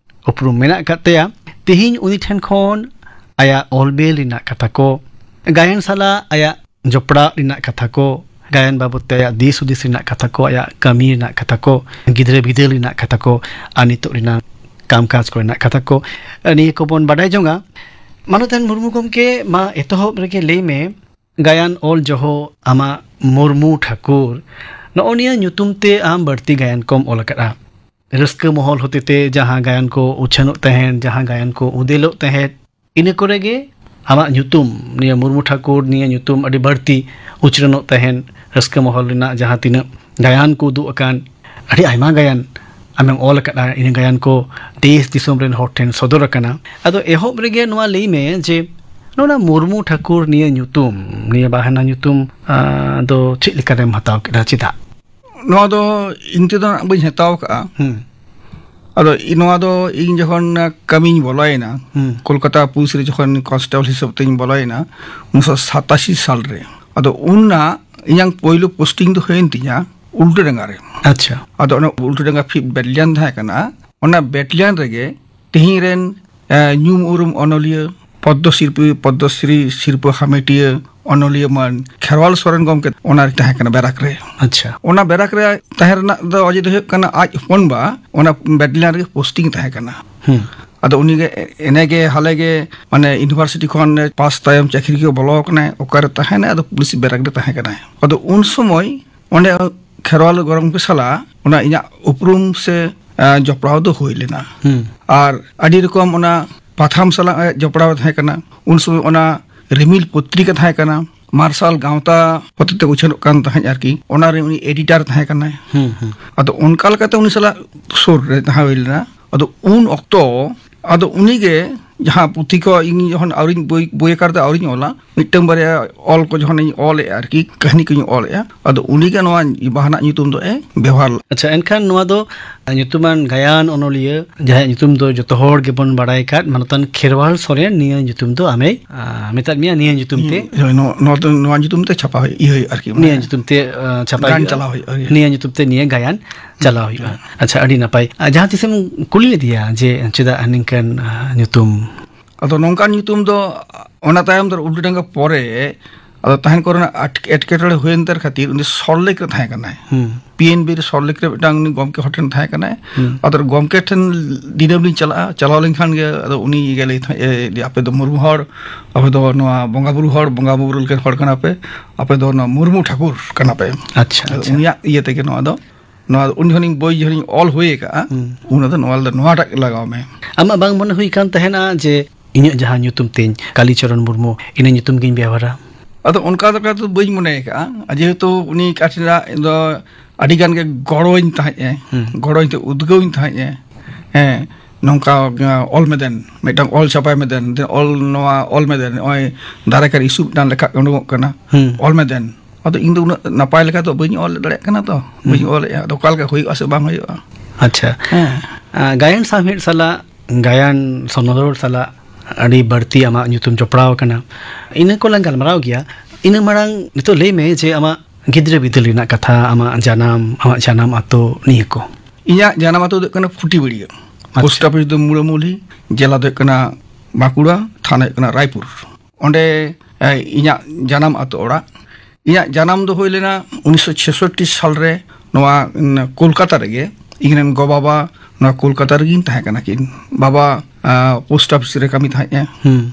ᱩᱯᱨᱩᱢ ᱢᱮᱱᱟᱜ ᱟᱠᱟᱫ ᱛᱟᱭᱟ᱾ ᱛᱮᱦᱮᱧ ᱩᱱᱤ ᱴᱷᱮᱱ ᱠᱷᱚᱱ ᱟᱭᱟᱜ ᱚᱞ ᱵᱤᱞ ᱨᱮᱱᱟᱜ ᱠᱟᱛᱷᱟ ᱠᱚ, ᱜᱟᱭᱟᱱ ᱥᱟᱞᱟᱜ ᱟᱭᱟᱜ ᱡᱚᱯᱲᱟᱣ ᱨᱮᱱᱟᱜ ᱠᱟᱛᱷᱟ ᱠᱚ, ᱜᱟᱭᱟᱱ ᱵᱟᱵᱚᱫ ᱛᱮ ᱟᱭᱟᱜ ᱫᱤᱥ ᱦᱩᱫᱤᱥ ᱨᱮᱱᱟᱜ ᱠᱟᱛᱷᱟ ᱠᱚ, ᱟᱭᱟᱜ ᱠᱟᱹᱢᱤ ᱨᱮᱱᱟᱜ ᱠᱟᱛᱷᱟ ᱠᱚ, ᱜᱤᱫᱽᱨᱟᱹ ᱵᱤᱫᱟᱹᱞ ᱨᱮᱱᱟᱜ ᱠᱟᱛᱷᱟ ᱠᱚ, ᱟᱨ ᱱᱤᱛᱚᱜ ᱨᱮᱱᱟᱜ ᱠᱟᱢᱠᱟᱡᱽ ᱠᱚᱨᱮᱱᱟᱜ ᱠᱟᱛᱷᱟ ᱠᱚ, ᱱᱤᱭᱟᱹ ᱠᱚᱵᱚᱱ ᱵᱟᱰᱟᱭ ᱡᱚᱝᱟ᱾ ᱢᱟᱱᱚᱛᱟᱱ ᱢᱩᱨᱢᱩ ᱜᱚᱢᱠᱮ, ᱢᱟ ᱮᱛᱚᱦᱚᱵ ᱨᱮᱜᱮ ᱞᱟᱹᱭ ᱢᱮ, ᱜᱟᱭᱟᱱ ᱚᱞ ᱡᱚᱦᱚᱜ ᱟᱢᱟᱜ ᱢᱩᱨᱢᱩ ᱴᱷᱟᱹᱠᱩᱨ, ᱱᱚᱜᱼᱚ ᱱᱤᱭᱟᱹ ᱧᱩᱛᱩᱢ ᱛᱮ ᱟᱢ ᱵᱟᱹᱲᱛᱤ ᱜᱟᱭᱟᱱ ᱠᱚᱢ ᱚᱞ ᱟᱠᱟᱫᱼᱟ᱾ ᱨᱟᱹᱥᱠᱟᱹ ᱢᱚᱦᱚᱞ ᱦᱚᱛᱮᱛᱮ ᱡᱟᱦᱟᱸ ᱜᱟᱭᱟᱱ ᱠᱚ ᱩᱪᱷᱟᱹᱱᱚᱜ ᱛᱟᱦᱮᱸᱫ, ᱡᱟᱦᱟᱸ ᱜᱟᱭᱟᱱ ᱠᱚ ᱩᱫᱮᱞᱚᱜ ᱛᱟᱦᱮᱸᱫ, ᱤᱱᱟᱹ ᱠᱚᱨᱮ ᱜᱮ ᱟᱢᱟᱜ ᱧᱩᱛᱩᱢ, ᱱᱤᱭᱟᱹ ᱢᱩᱨᱢᱩ ᱴᱷᱟᱹᱠᱩᱨ ᱱᱤᱭᱟᱹ ᱧᱩᱛᱩᱢ ᱟᱹᱰᱤ ᱵᱟᱹᱲᱛᱤ ᱩᱪᱨᱟᱹᱱᱚᱜ ᱛᱟᱦᱮᱸᱫ᱾ ᱨᱟᱹᱥᱠᱟᱹ ᱢᱚᱦᱚᱞ ᱨᱮᱱᱟᱜ ᱡᱟᱦᱟᱸ ᱛᱤᱱᱟᱹᱜ ᱜᱟᱭᱟᱱ ᱠᱚ ᱩᱫᱩᱜ ᱟᱠᱟᱱ, ᱟᱹᱰᱤ ᱟᱭᱢᱟ ᱜᱟᱭᱟᱱ ᱟᱢᱮᱢ ᱚᱞ ᱟᱠᱟᱫᱼᱟ᱾ ᱤᱱᱟᱹ ᱜᱟᱭᱟᱱ ᱠᱚ ᱫᱮᱥ ᱫᱤᱥᱚᱢ ᱨᱮᱱ ᱦᱚᱲ ᱴᱷᱮᱱ ᱥᱚᱫᱚᱨ ᱟᱠᱟᱱᱟ᱾ ᱟᱫᱚ ᱮᱦᱚᱵ ᱨᱮᱜᱮ ᱱᱚᱣᱟ ᱞᱟᱹᱭ ᱢᱮ ᱡᱮ ᱱᱚᱣᱟ ᱢᱩᱨᱢᱩ ᱴᱷᱟᱹᱠᱩᱨ ᱱᱤᱭᱟᱹ ᱧᱩᱛᱩᱢ, ᱱᱤᱭᱟᱹ ᱵᱟᱦᱟᱱᱟ ᱧᱩᱛᱩᱢ, ᱟᱸ, ᱫᱚ ᱪᱮᱫ ᱞᱮᱠᱟᱨᱮᱢ ᱦᱟᱛᱟᱣ ᱠᱮᱫᱟ? ᱪᱮᱫᱟᱜ? ᱱᱚᱣᱟ ᱫᱚ ᱤᱧ ᱛᱮᱫᱚ ᱱᱟᱜ ᱵᱟᱹᱧ ᱦᱟᱛᱟᱣ ᱠᱟᱜᱼᱟ᱾ ᱦᱩᱸ᱾ ᱟᱫᱚ ᱤ-, ᱱᱚᱣᱟ ᱫᱚ ᱤᱧ ᱡᱚᱠᱷᱚᱱ ᱠᱟᱹᱢᱤᱧ ᱵᱚᱞᱚᱭᱮᱱᱟ, ᱦᱩᱸ᱾ ᱠᱳᱞᱠᱟᱛᱟ ᱯᱩᱞᱤᱥ ᱨᱮ ᱡᱚᱠᱷᱚᱱ ᱠᱚᱱᱥᱴᱮᱵᱚᱞ ᱦᱤᱥᱟᱹᱵ ᱛᱮᱧ ᱵᱚᱞᱚᱭᱮᱱᱟ, ᱩᱱᱤᱥᱥᱚ ᱥᱟᱛᱟᱥᱤ ᱥᱟᱞ ᱨᱮ᱾ ᱟᱫᱚ ᱩᱱ ᱱᱟᱜ ᱤᱧᱟᱹᱜ ᱯᱳᱭᱞᱳ ᱯᱳᱥᱴᱤᱝ ᱫᱚ ᱦᱩᱭᱮᱱ ᱛᱤᱧᱟ ᱩᱞᱴᱟᱹᱰᱟᱸᱜᱟ ᱨᱮ᱾ ᱟᱪᱪᱷᱟ᱾ ᱟᱫᱚ ᱚᱱᱟ ᱩᱞᱴᱟᱹᱰᱟᱸᱜᱟ ᱯᱷᱤᱯᱛᱷ ᱵᱮᱴᱟᱞᱤᱭᱟᱱ ᱛᱟᱦᱮᱸ ᱠᱟᱱᱟ, ᱚᱱᱟ ᱵᱮᱴᱟᱞᱤᱭᱟᱱ ᱨᱮᱜᱮ ᱛᱮᱦᱮᱧ ᱨᱮᱱ, ᱮ, ᱧᱩᱢ ᱩᱨᱩᱢ ᱚᱱᱚᱞᱤᱭᱟᱹ, ᱯᱚᱫᱽᱫᱚ ᱥᱤᱨᱯᱟᱹ, ᱯᱚᱫᱽᱫᱚᱥᱨᱤ ᱥᱤᱨᱯᱟᱹ ᱦᱟᱢᱮᱴᱤᱭᱟᱹ ᱚᱱᱚᱞᱤᱭᱟᱹ ᱢᱟᱱ ᱠᱷᱮᱨᱣᱟᱞ ᱥᱚᱨᱮᱱ ᱜᱚᱢᱠᱮ ᱚᱱᱟ ᱨᱮ ᱛᱟᱦᱮᱸ ᱠᱟᱱᱟ, ᱵᱮᱨᱟᱠ ᱨᱮ᱾ ᱟᱪᱪᱷᱟ᱾ ᱚᱱᱟ ᱵᱮᱨᱟᱠ ᱨᱮ ᱛᱟᱦᱮᱸ ᱨᱮᱱᱟᱜ ᱫᱚ ᱚᱡᱮ ᱫᱚ ᱦᱩᱭᱩᱜ ᱠᱟᱱᱟ, ᱟᱡ ᱦᱚᱯᱚᱱ ᱵᱟ ᱚᱱᱟ ᱵᱮᱴᱟᱞᱤᱭᱟᱱ ᱨᱮᱜᱮ ᱯᱳᱥᱴᱤᱝ ᱛᱟᱦᱮᱸ ᱠᱟᱱᱟ᱾ ᱦᱩᱸ᱾ ᱟᱫᱚ ᱩᱱᱤᱜᱮ ᱮ-, ᱮᱱᱮᱜᱮ ᱦᱟᱞᱮᱜᱮ, ᱢᱟᱱᱮ, ᱤᱭᱩᱱᱤᱵᱷᱟᱨᱥᱤᱴᱤ ᱠᱷᱚᱱ ᱯᱟᱥ ᱛᱟᱭᱚᱢ ᱪᱟᱹᱠᱨᱤ ᱠᱚ ᱵᱚᱞᱚ ᱟᱠᱟᱱᱟᱭ, ᱚᱠᱟᱨᱮ ᱛᱟᱦᱮᱱᱟᱭ? ᱟᱫᱚ ᱯᱩᱞᱤᱥ ᱵᱮᱨᱟᱠ ᱨᱮ ᱛᱟᱦᱮᱸ ᱠᱟᱱᱟᱭ᱾ ᱟᱫᱚ ᱩᱱ ᱥᱚᱢᱚᱭ ᱚᱸᱰᱮ ᱠᱷᱮᱨᱣᱟᱞ ᱜᱚᱲᱚᱢ ᱠᱚ ᱥᱟᱞᱟᱜ ᱚᱱᱟ ᱤᱧᱟᱹᱜ ᱩᱯᱨᱩᱢ ᱥᱮ, ᱮ, ᱡᱚᱯᱲᱟᱣ ᱫᱚ ᱦᱩᱭ ᱞᱮᱱᱟ᱾ ᱦᱩᱸ᱾ ᱟᱨ ᱟᱹᱰᱤ ᱨᱚᱠᱚᱢ ᱚᱱᱟ ᱯᱟᱛᱷᱟᱢ ᱥᱟᱞᱟᱜ ᱮ ᱡᱚᱯᱲᱟᱣ ᱛᱟᱦᱮᱸ ᱠᱟᱱᱟ᱾ ᱩᱱ ᱥᱚᱢᱚᱭ ᱚᱱᱟ ᱨᱤᱢᱤᱞ ᱯᱚᱛᱨᱤᱠᱟ ᱛᱟᱦᱮᱸ ᱠᱟᱱᱟ, ᱢᱟᱨᱥᱟᱞ ᱜᱟᱶᱛᱟ ᱦᱚᱛᱮᱛᱮ ᱩᱪᱷᱟᱹᱱᱚᱜ ᱠᱟᱱ ᱛᱟᱦᱮᱸᱫ ᱟᱨᱠᱤ, ᱚᱱᱟ ᱨᱮ ᱩᱱᱤ ᱮᱰᱤᱴᱟᱨ ᱛᱟᱦᱮᱸ ᱠᱟᱱᱟᱭ᱾ ᱦᱩᱸ, ᱦᱩᱸ᱾ ᱟᱫᱚ ᱚᱱᱠᱟ ᱞᱮᱠᱟᱛᱮ ᱩᱱᱤ ᱥᱟᱞᱟᱜ ᱥᱩᱨ ᱨᱮ ᱛᱟᱦᱮᱸ ᱦᱩᱭ ᱞᱮᱱᱟ᱾ ᱟᱫᱚ ᱩᱱ ᱚᱠᱛᱚ, ᱟᱫᱚ ᱩᱱᱤᱜᱮ ᱡᱟᱦᱟᱸ ᱯᱩᱛᱷᱤ ᱠᱚ ᱤᱧ ᱡᱚᱠᱷᱚᱱ ᱟᱹᱣᱨᱤᱧ ᱵᱳᱭ, ᱵᱳᱭ ᱟᱠᱟᱨ ᱛᱮ ᱟᱹᱣᱨᱤᱧ ᱚᱞᱟ, ᱢᱤᱫᱴᱟᱝ ᱵᱟᱨᱭᱟ ᱚᱞ ᱠᱚ ᱡᱚᱠᱷᱚᱱᱤᱧ ᱚᱞᱮᱜᱼᱟ ᱟᱨᱠᱤ, ᱠᱟᱹᱦᱱᱤ ᱠᱚᱧ ᱚᱞᱮᱜᱼᱟ, ᱟᱫᱚ ᱩᱱᱤᱜᱮ ᱱᱚᱣᱟ ᱵᱟᱦᱟ ᱨᱮᱱᱟᱜ ᱧᱩᱛᱩᱢ ᱫᱚ ᱮ ᱵᱮᱣᱦᱟᱨ ᱞᱮᱫᱟ᱾ ᱟᱪᱪᱷᱟ, ᱮᱱᱠᱷᱟᱱ ᱱᱚᱣᱟ ᱫᱚ ᱧᱩᱛᱩᱢᱟᱱ ᱜᱟᱭᱟᱱ ᱚᱱᱚᱞᱤᱭᱟᱹ, ᱡᱟᱦᱟᱸᱭᱟᱜ ᱧᱩᱛᱩᱢ ᱫᱚ ᱡᱚᱛᱚ ᱦᱚᱲ ᱜᱮᱵᱚᱱ ᱵᱟᱲᱟᱭ ᱟᱠᱟᱫ, ᱢᱟᱱᱚᱛᱟᱱ ᱠᱷᱮᱨᱣᱟᱞ ᱥᱚᱨᱮᱱ, ᱱᱤᱭᱟᱹ ᱧᱩᱛᱩᱢ ᱫᱚ ᱟᱢᱮᱭ, ᱟ, ᱢᱮᱛᱟᱫ ᱢᱮᱭᱟ, ᱱᱤᱭᱟᱹ ᱧᱩᱛᱩᱢ ᱛᱮ᱾ ᱦᱳᱭ, ᱱᱚᱣᱟ, ᱱᱚᱣᱟ ᱫᱚ, ᱱᱚᱣᱟ ᱧᱩᱛᱩᱢ ᱛᱮ ᱪᱷᱟᱯᱟ ᱦᱩᱭᱩᱜ, ᱤᱭᱟᱹ ᱦᱩᱭᱩᱜᱼᱟ ᱟᱨᱠᱤ, ᱢᱟᱱᱮ ᱱᱤᱭᱟᱹ ᱧᱩᱛᱩᱢ ᱛᱮ, ᱟ, ᱪᱷᱟᱯᱟ ᱜᱟᱭᱟᱱ ᱦᱩᱭᱩᱜᱼᱟ᱾ ᱪᱟᱞᱟᱣ ᱦᱩᱭᱩᱜᱼᱟ, ᱦᱩᱭᱩᱜᱼᱟ᱾ ᱱᱤᱭᱟᱹ ᱧᱩᱛᱩᱢ ᱛᱮ ᱱᱤᱭᱟᱹ ᱜᱟᱭᱟᱱ ᱪᱟᱞᱟᱣ ᱦᱩᱭᱩᱜᱼᱟ᱾ ᱟᱪᱪᱷᱟ, ᱟᱹᱰᱤ ᱱᱟᱯᱟᱭ᱾ ᱟᱨ ᱡᱟᱦᱟᱸ ᱛᱤᱥᱮᱢ ᱠᱩᱞᱤ ᱞᱮᱫᱮᱭᱟ ᱡᱮ ᱪᱮᱫᱟᱜ ᱱᱤᱝᱠᱟᱹᱱ, ᱟ, ᱧᱩᱛᱩᱢ? ᱟᱫᱚ ᱱᱚᱝᱠᱟᱱ ᱧᱩᱛᱩᱢ ᱫᱚ ᱚᱱᱟ ᱛᱟᱭᱚᱢ ᱫᱚ ᱩᱞᱴᱟᱹᱰᱟᱸᱜᱟ ᱯᱚᱨᱮ ᱟᱫᱚ ᱛᱟᱦᱮᱱ ᱠᱚᱨᱮᱱᱟᱜ ᱟᱴ-, ᱮᱴᱠᱮᱴᱚᱬᱮ ᱦᱩᱭᱮᱱ ᱛᱟᱭ ᱠᱷᱟᱹᱛᱤᱨ ᱩᱱᱤ ᱥᱚᱞᱴ ᱞᱮᱠ ᱨᱮ ᱛᱟᱦᱮᱸ ᱠᱟᱱᱟᱭ᱾ ᱦᱩᱸ᱾ ᱯᱤ ᱮᱱ ᱵᱤ ᱨᱮ ᱥᱚᱞᱴ ᱞᱮᱠ ᱨᱮ ᱢᱤᱫᱴᱟᱝ ᱩᱱᱤ ᱜᱚᱢᱠᱮ ᱦᱚᱲ ᱴᱷᱮᱱ ᱛᱟᱦᱮᱸ ᱠᱟᱱᱟᱭ᱾ ᱦᱩᱸ᱾ ᱟᱫᱚ ᱜᱚᱢᱠᱮ ᱴᱷᱮᱱ ᱫᱤᱱᱟᱹᱢ ᱞᱤᱧ ᱪᱟᱞᱟᱜᱼᱟ, ᱪᱟᱞᱟᱣ ᱞᱮᱱᱠᱷᱟᱱ ᱜᱮ ᱟᱫᱚ ᱩᱱᱤ ᱜᱮ ᱞᱟᱹᱭ ᱛᱟᱦᱮᱸᱫ, "ᱮ, ᱟᱯᱮ ᱫᱚ ᱢᱩᱨᱢᱩ ᱦᱚᱲ, ᱟᱯᱮ ᱫᱚ ᱱᱚᱣᱟ ᱵᱚᱸᱜᱟ ᱵᱩᱨᱩ ᱦᱚᱲ, ᱵᱚᱸᱜᱟ ᱵᱩᱨᱩ ᱞᱮᱠᱟᱱ ᱦᱚᱲ ᱠᱟᱱᱟ ᱯᱮ, ᱟᱯᱮ ᱫᱚ ᱱᱚᱣᱟ ᱢᱩᱨᱢᱩ ᱴᱷᱟᱹᱠᱩᱨ ᱠᱟᱱᱟ ᱯᱮ᱾" ᱟᱪᱪᱷᱟ, ᱟᱫᱚ ᱟᱪᱪᱷᱟ᱾ ᱩᱱᱤᱭᱟᱜ ᱤᱭᱟᱹ ᱛᱮᱜᱮ ᱱᱚᱣᱟ ᱫᱚ, ᱱᱚᱣᱟ ᱩᱱ ᱡᱚᱠᱷᱚᱱᱤᱧ ᱵᱚᱭ ᱡᱚᱠᱷᱚᱱᱤᱧ ᱚᱞ ᱦᱩᱭ ᱟᱠᱟᱫᱼᱟ, ᱦᱩᱸ᱾ ᱩᱱ ᱫᱚ ᱱᱚᱣᱟ ᱫᱚ ᱱᱚᱣᱟᱴᱟᱜ ᱞᱟᱜᱟᱣ ᱢᱮ᱾ ᱟᱢᱟᱜ ᱵᱟᱝ ᱢᱚᱱᱮ ᱦᱩᱭ ᱠᱟᱱ ᱛᱟᱦᱮᱱᱟ ᱡᱮ ᱤᱧᱟᱹᱜ ᱡᱟᱦᱟᱸ ᱧᱩᱛᱩᱢ ᱛᱤᱧ ᱠᱟᱞᱤᱪᱚᱨᱚᱱ ᱢᱩᱨᱢᱩ, ᱤᱱᱟᱹ ᱧᱩᱛᱩᱢ ᱜᱤᱧ ᱵᱮᱣᱦᱟᱨᱟ? ᱟᱫᱚ ᱚᱱᱠᱟ ᱞᱮᱠᱟ ᱫᱚ ᱵᱟᱹᱧ ᱢᱚᱱᱮ ᱟᱠᱟᱫᱼᱟ, ᱡᱮᱦᱮᱛᱩ ᱩᱱᱤ ᱠᱟᱴᱷᱤᱱᱟ ᱫᱚ ᱟᱹᱰᱤ ᱜᱟᱱ ᱜᱮ ᱜᱚᱲᱚᱧ ᱛᱟᱦᱮᱸᱫ ᱮ, ᱦᱩᱸ᱾ ᱜᱚᱲᱚᱧ ᱛᱮ ᱩᱫᱽᱜᱟᱹᱣᱤᱧ ᱛᱟᱦᱮᱸᱫ ᱮ, ᱦᱮᱸ, ᱱᱚᱝᱠᱟ, ᱚᱞ ᱢᱮᱫᱮᱱ, ᱢᱤᱫᱴᱟᱝ ᱚᱞ ᱪᱷᱟᱯᱟᱭ ᱢᱮᱫᱮᱱ, ᱫᱮ ᱚᱞ, ᱱᱚᱣᱟ ᱚᱞ ᱢᱮᱫᱮᱱ, ᱱᱚᱜᱼᱚᱭ ᱫᱟᱨᱟᱭ ᱠᱟᱱ ᱤᱥᱩ ᱢᱤᱫᱴᱟᱝ ᱞᱮᱠᱷᱟ ᱩᱰᱩᱠᱚᱜ ᱠᱟᱱᱟ, ᱦᱩᱸ᱾ ᱚᱞ ᱢᱮᱫᱮᱱ, ᱟᱫᱚ ᱤᱧ ᱫᱚ ᱩᱱᱟᱹᱜ ᱱᱟᱯᱟᱭ ᱞᱮᱠᱟ ᱫᱚ ᱵᱟᱹᱧ ᱚᱞ ᱫᱟᱲᱮᱭᱟᱜ ᱠᱟᱱᱟ, ᱛᱚ ᱵᱟᱹᱧ ᱚᱞᱮᱫᱼᱟ, ᱟᱫᱚ ᱚᱠᱟ ᱞᱮᱠᱟ ᱦᱩᱭᱩᱜᱼᱟ ᱥᱮ ᱵᱟᱝ ᱦᱩᱭᱩᱜᱼᱟ᱾ ᱟᱪᱪᱷᱟ᱾ ᱦᱮᱸ᱾ ᱟᱸ, ᱜᱟᱭᱟᱱ ᱥᱟᱶᱦᱮᱫ ᱥᱟᱞᱟᱜ, ᱜᱟᱭᱟᱱ ᱥᱚᱱᱚᱫᱚᱲ ᱥᱟᱞᱟᱜ ᱟᱹᱰᱤ ᱵᱟᱹᱲᱛᱤ ᱟᱢᱟᱜ ᱧᱩᱛᱩᱢ ᱡᱚᱯᱲᱟᱣ ᱟᱠᱟᱱᱟ, ᱤᱱᱟᱹ ᱠᱚᱞᱟᱝ ᱜᱟᱞᱢᱟᱨᱟᱣ ᱜᱮᱭᱟ᱾ ᱤᱱᱟᱹ ᱢᱟᱲᱟᱝ ᱱᱤᱛᱚᱜ ᱞᱟᱹᱭ ᱢᱮ ᱡᱮ ᱟᱢᱟᱜ ᱜᱤᱫᱽᱨᱟᱹ ᱵᱤᱫᱟᱹᱞ ᱨᱮᱱᱟᱜ ᱠᱟᱛᱷᱟ, ᱟᱢᱟᱜ ᱡᱟᱱᱟᱢ, ᱟᱢᱟᱜ ᱡᱟᱱᱟᱢ ᱟᱛᱳ, ᱱᱤᱭᱟᱹ ᱠᱚ᱾ ᱤᱧᱟᱹᱜ ᱡᱟᱱᱟᱢ ᱟᱛᱳ ᱫᱚ ᱦᱩᱭᱩᱜ ᱠᱟᱱᱟ ᱯᱷᱩᱴᱤᱵᱟᱹᱲᱤᱭᱟᱹ᱾ ᱟᱪᱪᱷᱟ᱾ ᱯᱳᱥᱴ ᱚᱯᱷᱤᱥ ᱫᱚ ᱢᱩᱲᱟᱹᱢᱩᱞᱦᱤ, ᱡᱮᱞᱟ ᱫᱚ ᱦᱩᱭᱩᱜ ᱠᱟᱱᱟ ᱵᱟᱸᱠᱩᱲᱟ, ᱛᱷᱟᱱᱟ ᱦᱩᱭᱩᱜ ᱠᱟᱱᱟ ᱨᱟᱭᱯᱩᱨ᱾ ᱚᱸᱰᱮ, ᱮ, ᱤᱧᱟᱹᱜ ᱡᱟᱱᱟᱢ ᱟᱛᱳ ᱚᱲᱟᱜ᱾ ᱤᱧᱟᱹᱜ ᱡᱟᱱᱟᱢ ᱫᱚ ᱦᱩᱭ ᱞᱮᱱᱟ ᱩᱱᱤᱥᱥᱚ ᱪᱷᱮᱥᱚᱴᱴᱤ ᱥᱟᱞ ᱨᱮ, ᱱᱚᱣᱟ, ᱩᱸ, ᱠᱳᱞᱠᱟᱛᱟ ᱨᱮᱜᱮ᱾ ᱤᱧ ᱨᱮᱱ ᱜᱚ ᱵᱟᱵᱟ ᱱᱚᱣᱟ ᱠᱳᱞᱠᱟᱛᱟ ᱨᱮᱜᱮᱧ ᱛᱟᱦᱮᱸ ᱠᱟᱱᱟ ᱠᱤᱱ᱾ ᱵᱟᱵᱟ, ᱟ, ᱯᱳᱥᱴ ᱚᱯᱷᱤᱥ ᱨᱮ ᱠᱟᱹᱢᱤ ᱛᱟᱦᱮᱸᱫᱼᱟ᱾ ᱦᱩᱸ᱾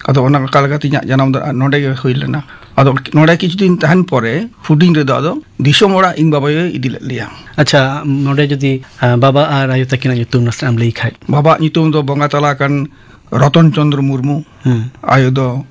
ᱟᱫᱚ ᱚᱱᱟ ᱚᱱᱠᱟ ᱞᱮᱠᱟᱛᱮ ᱤᱧᱟᱹᱜ ᱡᱟᱱᱟᱢ ᱫᱚ ᱱᱚᱸᱰᱮ ᱜᱮ ᱦᱩᱭ ᱞᱮᱱᱟ᱾ ᱟᱫᱚ ᱱᱚᱸᱰᱮ ᱠᱤᱪᱷᱩ ᱫᱤᱱ ᱛᱟᱦᱮᱱ ᱯᱚᱨᱮ, ᱦᱩᱰᱤᱧ ᱨᱮᱫᱚ ᱟᱫᱚ ᱫᱤᱥᱚᱢ ᱚᱲᱟᱜ ᱤᱧ ᱵᱟᱵᱟᱭ ᱤᱫᱤ ᱞᱮᱫ ᱞᱮᱭᱟ᱾ ᱟᱪᱪᱷᱟ, ᱱᱚᱸᱰᱮ ᱡᱩᱫᱤ, ᱟ, ᱵᱟᱵᱟ ᱟᱨ ᱟᱭᱳ ᱛᱟᱹᱠᱤᱱᱟᱜ ᱧᱩᱛᱩᱢ ᱱᱟᱥᱮᱱᱟᱜ ᱮᱢ ᱞᱟᱹᱭ ᱠᱷᱟᱡ᱾ ᱵᱟᱵᱟᱣᱟᱜ ᱧᱩᱛᱩᱢ ᱫᱚ ᱵᱚᱸᱜᱟ ᱛᱟᱞᱟ ᱟᱠᱟᱱ ᱨᱚᱛᱚᱱ ᱪᱚᱸᱫᱽᱨᱚ ᱢᱩᱨᱢᱩ, ᱦᱩᱸ᱾ ᱟᱭᱳ ᱫᱚ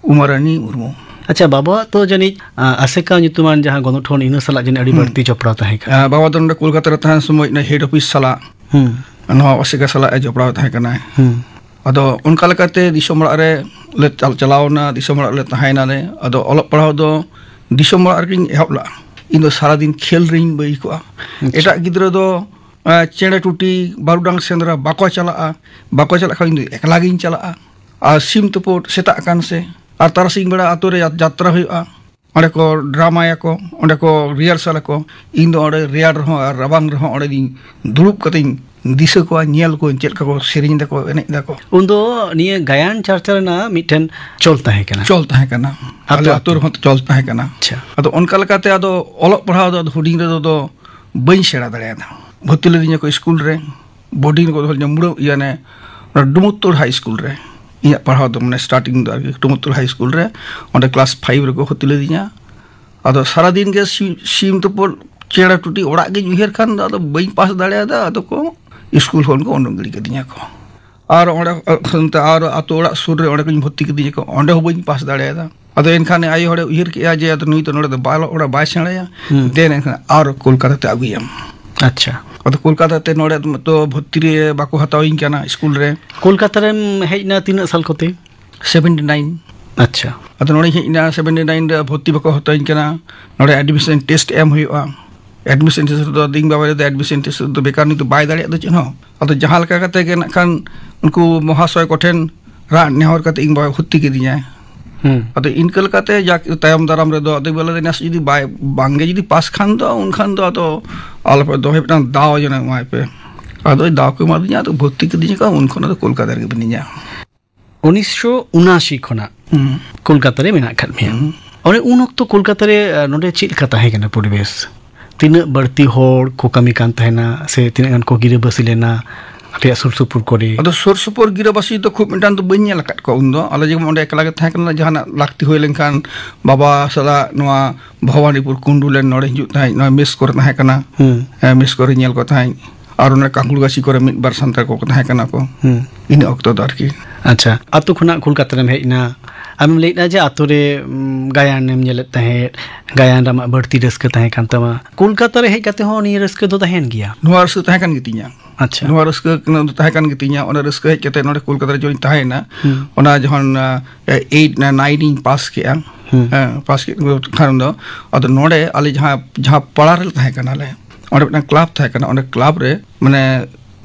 ᱩᱢᱟᱨᱟᱱᱤ ᱢᱩᱨᱢᱩ᱾ ᱟᱪᱪᱷᱟ, ᱵᱟᱵᱟᱣᱟᱜ ᱛᱚ ᱡᱟᱹᱱᱤᱡ, ᱟ, ᱟᱥᱮᱠᱟ ᱧᱩᱛᱩᱢᱟᱱ ᱡᱟᱦᱟᱸ ᱜᱚᱱᱚᱴᱷᱚᱱ, ᱤᱱᱟᱹ ᱥᱟᱞᱟᱜ ᱡᱟᱹᱱᱤᱡ ᱟᱹᱰᱤ ᱦᱩᱸ᱾ ᱵᱟᱹᱲᱛᱤ ᱡᱚᱯᱲᱟᱣ ᱛᱟᱦᱮᱸ ᱠᱟᱱᱟ᱾ ᱟ, ᱵᱟᱵᱟ ᱫᱚ ᱱᱚᱰᱮ ᱠᱳᱞᱠᱟᱛᱟ ᱨᱮ ᱛᱟᱦᱮᱱ ᱥᱚᱢᱚᱭ ᱚᱱᱟ ᱦᱮᱰ ᱚᱯᱷᱤᱥ ᱥᱟᱞᱟᱜ, ᱦᱩᱸ᱾ ᱱᱚᱣᱟ ᱟᱥᱮᱠᱟ ᱥᱟᱞᱟᱜ ᱮ ᱡᱚᱯᱲᱟᱣ ᱛᱟᱦᱮᱸ ᱠᱟᱱᱟᱭ᱾ ᱦᱩᱸ᱾ ᱟᱫᱚ ᱚᱱᱠᱟ ᱞᱮᱠᱟᱛᱮ ᱫᱤᱥᱚᱢ ᱚᱲᱟᱜ ᱨᱮ ᱞᱮ ᱪᱟᱞ-, ᱪᱟᱞᱟᱣ ᱮᱱᱟ, ᱫᱤᱥᱚᱢ ᱚᱲᱟᱜ ᱨᱮᱞᱮ ᱛᱟᱦᱮᱸᱭᱮᱱᱟ ᱞᱮ᱾ ᱟᱫᱚ ᱚᱞᱚᱜ ᱯᱟᱲᱦᱟᱣ ᱫᱚ ᱫᱤᱥᱚᱢ ᱚᱲᱟᱜ ᱨᱮᱜᱤᱧ ᱮᱦᱚᱵ ᱞᱮᱫᱼᱟ᱾ ᱤᱧ ᱫᱚ ᱥᱟᱨᱟᱫᱤᱱ ᱠᱷᱮᱞ ᱨᱤᱧ ᱵᱟᱹᱜᱤ ᱠᱚᱜᱼᱟ᱾ ᱟᱪᱪᱷᱟ᱾ ᱮᱴᱟᱜ ᱜᱤᱫᱽᱨᱟᱹ ᱫᱚ, ᱟ, ᱪᱮᱬᱮ ᱴᱩᱴᱤ, ᱵᱟᱹᱨᱩᱰᱟᱝ ᱥᱮᱸᱫᱽᱨᱟ ᱵᱟᱠᱚ ᱪᱟᱞᱟᱜᱼᱟ, ᱵᱟᱠᱚ ᱪᱟᱞᱟᱜ ᱠᱷᱟᱱ ᱤᱧ ᱫᱚ ᱮᱠᱞᱟ ᱜᱤᱧ ᱪᱟᱞᱟᱜᱼᱟ᱾ ᱟᱨ ᱥᱤᱢ ᱛᱩᱯᱩᱫ ᱥᱮᱛᱟᱜ ᱟᱠᱟᱱ ᱥᱮ, ᱟᱨ ᱛᱟᱨᱟᱥᱤᱧ ᱵᱮᱲᱟ ᱟᱛᱳ ᱨᱮ ᱡᱟ-, ᱡᱟᱛᱨᱟ ᱦᱩᱭᱩᱜᱼᱟ, ᱚᱸᱰᱮ ᱠᱚ ᱰᱨᱟᱢᱟᱭᱟᱠᱚ, ᱚᱸᱰᱮ ᱠᱚ ᱨᱤᱦᱟᱨᱥᱟᱞ ᱟᱠᱚ᱾ ᱤᱧ ᱫᱚ ᱚᱸᱰᱮ ᱨᱮᱭᱟᱲ ᱨᱮᱦᱚᱸ ᱟᱨ ᱨᱟᱵᱟᱝ ᱨᱮᱦᱚᱸ ᱚᱸᱰᱮ ᱫᱩᱧ ᱫᱩᱲᱩᱵ ᱠᱟᱛᱮᱧ ᱫᱤᱥᱟᱹ ᱠᱚᱣᱟ, ᱧᱮᱞ ᱠᱚᱣᱟᱧ ᱪᱮᱫ ᱞᱮᱠᱟ ᱠᱚ ᱥᱮᱨᱮᱧ ᱫᱟᱠᱚ, ᱮᱱᱮᱡ ᱫᱟᱠᱚ᱾ ᱩᱱᱫᱚ ᱱᱤᱭᱟᱹ ᱜᱟᱭᱟᱱ ᱪᱟᱨᱪᱟ ᱨᱮᱱᱟᱜ ᱢᱤᱫᱴᱮᱱ ᱪᱚᱞ ᱛᱟᱦᱮᱸ ᱠᱟᱱᱟ᱾ ᱪᱚᱞ ᱛᱟᱦᱮᱸ ᱠᱟᱱᱟ᱾ ᱟᱛᱳ ᱟᱞᱮ ᱟᱛᱳ᱾ ᱟᱛᱳ ᱨᱮᱦᱚᱸ ᱪᱚᱞ ᱛᱟᱦᱮᱸ ᱠᱟᱱᱟ᱾ ᱟᱪᱪᱷᱟ᱾ ᱟᱫᱚ ᱚᱱᱠᱟ ᱞᱮᱠᱟᱛᱮ ᱟᱫᱚ ᱚᱞᱚᱜ ᱯᱟᱲᱦᱟᱣ ᱫᱚ ᱟᱫᱚ ᱦᱩᱰᱤᱧ ᱨᱮᱫᱚ ᱫᱚ ᱵᱟᱹᱧ ᱥᱮᱬᱟ ᱫᱟᱲᱮᱭᱟᱫᱟ᱾ ᱵᱷᱚᱨᱛᱤ ᱞᱤᱫᱤᱧᱟ ᱠᱚ ᱥᱠᱩᱞ ᱨᱮ, ᱵᱳᱨᱰᱤᱝ ᱨᱮᱠᱚ ᱫᱚᱦᱚ ᱞᱤᱧᱟ ᱢᱩᱲᱟᱹ, ᱤᱭᱟᱹ, ᱚᱱᱮ, ᱚᱱᱟ ᱰᱩᱢᱩᱨᱛᱳᱲ ᱦᱟᱭ ᱥᱠᱩᱞ ᱨᱮ᱾ ᱤᱧᱟᱹᱜ ᱯᱟᱲᱦᱟᱣ ᱫᱚ ᱢᱟᱱᱮ ᱥᱴᱟᱨᱴᱤᱝ ᱫᱚ ᱟᱨᱠᱤ ᱰᱩᱢᱩᱨᱛᱳᱲ ᱦᱟᱭ ᱥᱠᱩᱞ ᱨᱮ, ᱚᱸᱰᱮ ᱠᱞᱟᱥ ᱯᱷᱟᱭᱤᱵᱷ ᱨᱮᱠᱚ ᱵᱷᱚᱨᱛᱤ ᱞᱤᱫᱤᱧᱟ᱾ ᱟᱫᱚ ᱥᱟᱨᱟᱫᱤᱱ ᱜᱮ ᱥᱤ-, ᱥᱤᱢ ᱛᱩᱯᱩᱫ, ᱪᱮᱬᱮ ᱴᱩᱴᱤ ᱚᱲᱟᱜ ᱜᱤᱧ ᱩᱭᱦᱟᱹᱨ ᱠᱷᱟᱱ ᱫᱚ ᱟᱫᱚ ᱵᱟᱹᱧ ᱯᱟᱥ ᱫᱟᱲᱮᱭᱟᱫᱟ᱾ ᱟᱫᱚ ᱠᱚ ᱥᱠᱩᱞ ᱠᱷᱚᱱ ᱠᱚ ᱩᱰᱩᱠ ᱜᱤᱰᱤ ᱠᱟᱫᱤᱧᱟ ᱠᱚ᱾ ᱟᱨ ᱚᱸᱰᱮ, ᱚᱱᱛᱮ ᱟᱨ ᱟᱛᱳ ᱚᱲᱟᱜ ᱥᱩᱨ ᱨᱮ ᱚᱸᱰᱮ ᱠᱚᱧ ᱵᱷᱚᱨᱛᱤ ᱠᱮᱫᱮᱭᱟ ᱠᱚ, ᱚᱸᱰᱮ ᱦᱚᱸ ᱵᱟᱹᱧ ᱯᱟᱥ ᱫᱟᱲᱮᱭᱟᱫᱟ᱾ ᱟᱫᱚ ᱮᱱᱠᱷᱟᱱ ᱟᱭᱳ ᱦᱚᱲᱮ ᱩᱭᱦᱟᱹᱨ ᱠᱮᱫᱼᱟ ᱡᱮ ᱟᱫᱚ ᱱᱩᱭ ᱫᱚ ᱱᱚᱰᱮ ᱫᱚ ᱵᱟᱭ, ᱚᱞᱚᱜ ᱯᱟᱲᱦᱟᱜ ᱵᱟᱭ ᱥᱮᱬᱟᱭᱟ, ᱦᱩᱸ᱾ ᱫᱮᱱ ᱮᱱᱠᱷᱟᱱ ᱟᱨ ᱠᱳᱞᱠᱟᱛᱟ ᱛᱮ ᱟᱹᱜᱩᱭᱟᱢ᱾ ᱟᱪᱪᱷᱟ᱾ ᱟᱫᱚ ᱠᱳᱞᱠᱟᱛᱟ ᱛᱮ ᱱᱚᱰᱮ ᱛᱚ ᱵᱷᱚᱨᱛᱤ ᱨᱮ ᱵᱟᱠᱚ ᱦᱟᱛᱟᱣᱤᱧ ᱠᱟᱱᱟ ᱥᱠᱩᱞ ᱨᱮ᱾ ᱠᱳᱞᱠᱟᱛᱟ ᱨᱮᱢ ᱦᱮᱡ ᱮᱱᱟ ᱛᱤᱱᱟᱹᱜ ᱥᱟᱞ ᱠᱚᱛᱮ? Seventy nine. ᱟᱪᱪᱷᱟ᱾ ᱟᱫᱚ ᱱᱚᱰᱮᱧ ᱦᱮᱡ ᱮᱱᱟ, ᱥᱮᱵᱷᱮᱱᱴᱤ ᱱᱟᱭᱤᱱ ᱨᱮ ᱵᱷᱚᱨᱛᱤ ᱵᱟᱠᱚ ᱦᱟᱛᱟᱣᱤᱧ ᱠᱟᱱᱟ᱾ ᱱᱚᱰᱮ ᱮᱰᱢᱤᱥᱚᱱ ᱴᱮᱥᱴ ᱮᱢ ᱦᱩᱭᱩᱜᱼᱟ᱾ ᱮᱰᱢᱤᱥᱚᱱ ᱴᱮᱥᱴ ᱨᱮᱫᱚ ᱟᱫᱚ ᱤᱧ ᱵᱟᱵᱟ ᱞᱟᱹᱭ ᱮᱫᱟ, "ᱮᱰᱢᱤᱥᱚᱱ ᱴᱮᱥᱴ ᱨᱮᱫᱚ ᱵᱮᱠᱟᱨ, ᱱᱩᱭ ᱫᱚ ᱵᱟᱭ ᱫᱟᱲᱮᱭᱟᱜ ᱫᱚ ᱪᱮᱫ ᱦᱚᱸ᱾" ᱟᱫᱚ ᱡᱟᱦᱟᱸ ᱞᱮᱠᱟ ᱠᱟᱛᱮ ᱜᱮ ᱱᱟᱜ ᱠᱷᱟᱱ ᱩᱱᱠᱩ ᱢᱚᱦᱟᱥᱚᱭ ᱠᱚᱴᱷᱮᱱ ᱨᱟᱜ ᱱᱮᱦᱚᱨ ᱠᱟᱛᱮ ᱤᱧ ᱵᱟᱵᱟᱭ ᱵᱷᱚᱨᱛᱤ ᱠᱤᱫᱤᱧᱟᱭ᱾ ᱦᱩᱸ᱾ ᱟᱫᱚ ᱤᱱᱠᱟᱹ ᱞᱮᱠᱟᱛᱮ ᱡᱟ ᱛᱟᱭᱚᱢ ᱫᱟᱨᱟᱢ ᱨᱮᱫᱚ ᱟᱫᱚ ᱵᱚᱞᱮ, ᱱᱮᱥ ᱡᱩᱫᱤ ᱵᱟᱭ, ᱵᱟᱝᱜᱮ ᱡᱩᱫᱤ ᱯᱟᱥ ᱠᱷᱟᱱ ᱫᱚ, ᱩᱱᱠᱷᱟᱱ ᱫᱚ ᱟᱫᱚ ᱟᱞᱚᱯᱮ ᱫᱚᱦᱚᱭ, ᱢᱤᱫᱴᱟᱝ ᱫᱟᱣ ᱡᱮᱱᱚ ᱮᱢᱟᱭ ᱯᱮ᱾ ᱟᱫᱚ ᱫᱟᱣ ᱠᱚ ᱮᱢᱟᱫᱤᱧᱟ, ᱟᱫᱚ ᱵᱷᱚᱨᱛᱤ ᱠᱤᱫᱤᱧᱟ ᱠᱚ, ᱩᱱ ᱠᱷᱚᱱ ᱟᱫᱚ ᱠᱳᱞᱠᱟᱛᱟ ᱨᱮᱜᱮ ᱢᱤᱱᱟᱹᱧᱟ᱾ ᱩᱱᱤᱥᱥᱚ ᱩᱱᱟᱥᱤ ᱠᱷᱚᱱᱟᱜ ᱦᱩᱸ᱾ ᱠᱳᱞᱠᱟᱛᱟ ᱨᱮ ᱢᱮᱱᱟᱜ ᱟᱠᱟᱫ ᱢᱮᱭᱟ᱾ ᱦᱩᱸ᱾ ᱚᱱᱮ ᱩᱱ ᱚᱠᱛᱚ ᱠᱳᱞᱠᱟᱛᱟ ᱨᱮ, ᱟ, ᱱᱚᱰᱮ ᱪᱮᱫ ᱞᱮᱠᱟ ᱛᱟᱦᱮᱸ ᱠᱟᱱᱟ ᱯᱚᱨᱤᱵᱮᱥ? ᱛᱤᱱᱟᱹᱜ ᱵᱟᱹᱲᱛᱤ ᱦᱚᱲ ᱠᱚ ᱠᱟᱹᱢᱤ ᱠᱟᱱ ᱛᱟᱦᱮᱱᱟ ᱥᱮ ᱛᱤᱱᱟᱹᱜ ᱜᱟᱱ ᱠᱚ ᱜᱤᱨᱟᱹᱵᱟᱹᱥᱤ ᱞᱮᱱᱟ ᱟᱯᱮᱭᱟᱜ ᱥᱩᱨ ᱥᱩᱯᱩᱨ ᱠᱚᱨᱮ? ᱟᱫᱚ ᱥᱩᱨ ᱥᱩᱯᱩᱨ ᱜᱤᱨᱟᱹᱵᱟᱹᱥᱤ ᱫᱚ ᱠᱷᱩᱵ ᱢᱤᱫᱴᱟᱝ ᱫᱚ ᱵᱟᱹᱧ ᱧᱮᱞ ᱟᱠᱟᱫ ᱠᱚᱣᱟ ᱩᱱᱫᱚ᱾ ᱟᱞᱮ ᱡᱮᱢᱚᱱ ᱚᱸᱰᱮ ᱮᱠᱞᱟ ᱜᱮ ᱛᱟᱦᱮᱸ ᱠᱟᱱᱟ, ᱡᱟᱦᱟᱱᱟᱜ ᱞᱟᱹᱠᱛᱤ ᱦᱩᱭ ᱞᱮᱱᱠᱷᱟᱱ ᱵᱟᱵᱟ ᱥᱟᱞᱟᱜ ᱱᱚᱣᱟ ᱵᱷᱚᱵᱟᱱᱤᱯᱩᱨ ᱠᱩᱱᱰᱩ ᱞᱮᱱ ᱱᱚᱰᱮ ᱦᱤᱡᱩᱜ ᱛᱟᱦᱮᱸᱫ, ᱱᱚᱣᱟ ᱢᱮᱥ ᱠᱚᱨᱮ ᱛᱟᱦᱮᱸ ᱠᱟᱱᱟ᱾ ᱦᱩᱸ᱾ ᱦᱮᱸ, ᱢᱮᱥ ᱠᱚᱨᱮ ᱧᱮᱞ ᱠᱚ ᱛᱟᱦᱮᱸᱫ᱾ ᱟᱨ ᱚᱱᱟ ᱠᱟᱸᱠᱲᱩ ᱜᱟᱹᱪᱷᱤ ᱠᱚᱨᱮ ᱢᱤᱫ ᱵᱟᱨ ᱥᱟᱱᱛᱟᱲ ᱠᱚᱠᱚ ᱛᱟᱦᱮᱸ ᱠᱟᱱᱟ ᱠᱚ᱾ ᱦᱩᱸ᱾ ᱤᱱᱟᱹ ᱚᱠᱛᱚ ᱫᱚ ᱟᱨᱠᱤ᱾ ᱟᱪᱪᱷᱟ, ᱟᱛᱳ ᱠᱷᱚᱱᱟᱜ ᱠᱳᱞᱠᱟᱛᱟ ᱨᱮᱢ ᱦᱮᱡ ᱮᱱᱟ, ᱟᱢᱮᱢ ᱞᱟᱹᱭᱮᱫᱼᱟ ᱡᱮ ᱟᱛᱳ ᱨᱮ, ᱩᱢ, ᱜᱟᱭᱟᱱ ᱮᱢ ᱧᱮᱞᱮᱫ ᱛᱟᱦᱮᱸᱫ, ᱜᱟᱭᱟᱱ ᱨᱮ ᱟᱢᱟᱜ ᱵᱟᱹᱲᱛᱤ ᱨᱟᱹᱥᱠᱟᱹ ᱛᱟᱦᱮᱸ ᱠᱟᱱ ᱛᱟᱢᱟ᱾ ᱠᱳᱞᱠᱟᱛᱟ ᱨᱮ ᱦᱮᱡ ᱠᱟᱛᱮ ᱦᱚᱸ ᱱᱤᱭᱟᱹ ᱨᱟᱹᱥᱠᱟᱹ ᱫᱚ ᱛᱟᱦᱮᱱ ᱜᱮᱭᱟ? ᱱᱚᱣᱟ ᱨᱟᱹᱥᱠᱟᱹ ᱛᱟᱦᱮᱸ ᱠᱟᱱ ᱜᱮᱛᱤᱧᱟ᱾ ᱟᱪᱪᱷᱟ᱾ ᱱᱚᱣᱟ ᱨᱟᱹᱥᱠᱟᱹ ᱫᱚ ᱛᱟᱦᱮᱸ ᱠᱟᱱ ᱜᱮᱛᱤᱧᱟ᱾ ᱚᱱᱟ ᱨᱟᱹᱥᱠᱟᱹ ᱦᱮᱡ ᱠᱟᱛᱮ ᱱᱚᱰᱮ ᱠᱳᱞᱠᱟᱛᱟ ᱨᱮ ᱡᱚᱠᱷᱚᱱᱤᱧ ᱛᱟᱦᱮᱸᱭᱮᱱᱟ, ᱦᱩᱸ᱾ ᱚᱱᱟ ᱡᱚᱠᱷᱚᱱ, ᱟ, ᱮᱭᱤᱴ, ᱱᱟᱭᱤᱱ ᱤᱧ ᱯᱟᱥ ᱠᱮᱜᱼᱟ, ᱦᱩᱸ᱾ ᱦᱮᱸ, ᱯᱟᱥ ᱠᱮᱫ ᱠᱷᱟᱱ ᱫᱚ, ᱟᱫᱚ ᱱᱚᱰᱮ ᱟᱞᱮ ᱡᱟᱦᱟᱸ, ᱡᱟᱦᱟᱸ ᱯᱟᱲᱟ ᱨᱮᱞᱮ ᱛᱟᱦᱮᱸ ᱠᱟᱱᱟᱞᱮ, ᱚᱸᱰᱮ ᱢᱤᱫᱴᱟᱝ ᱠᱞᱟᱵᱽ ᱛᱟᱦᱮᱸ ᱠᱟᱱᱟ, ᱚᱸᱰᱮ ᱠᱞᱟᱵᱽ ᱨᱮ ᱢᱟᱱᱮ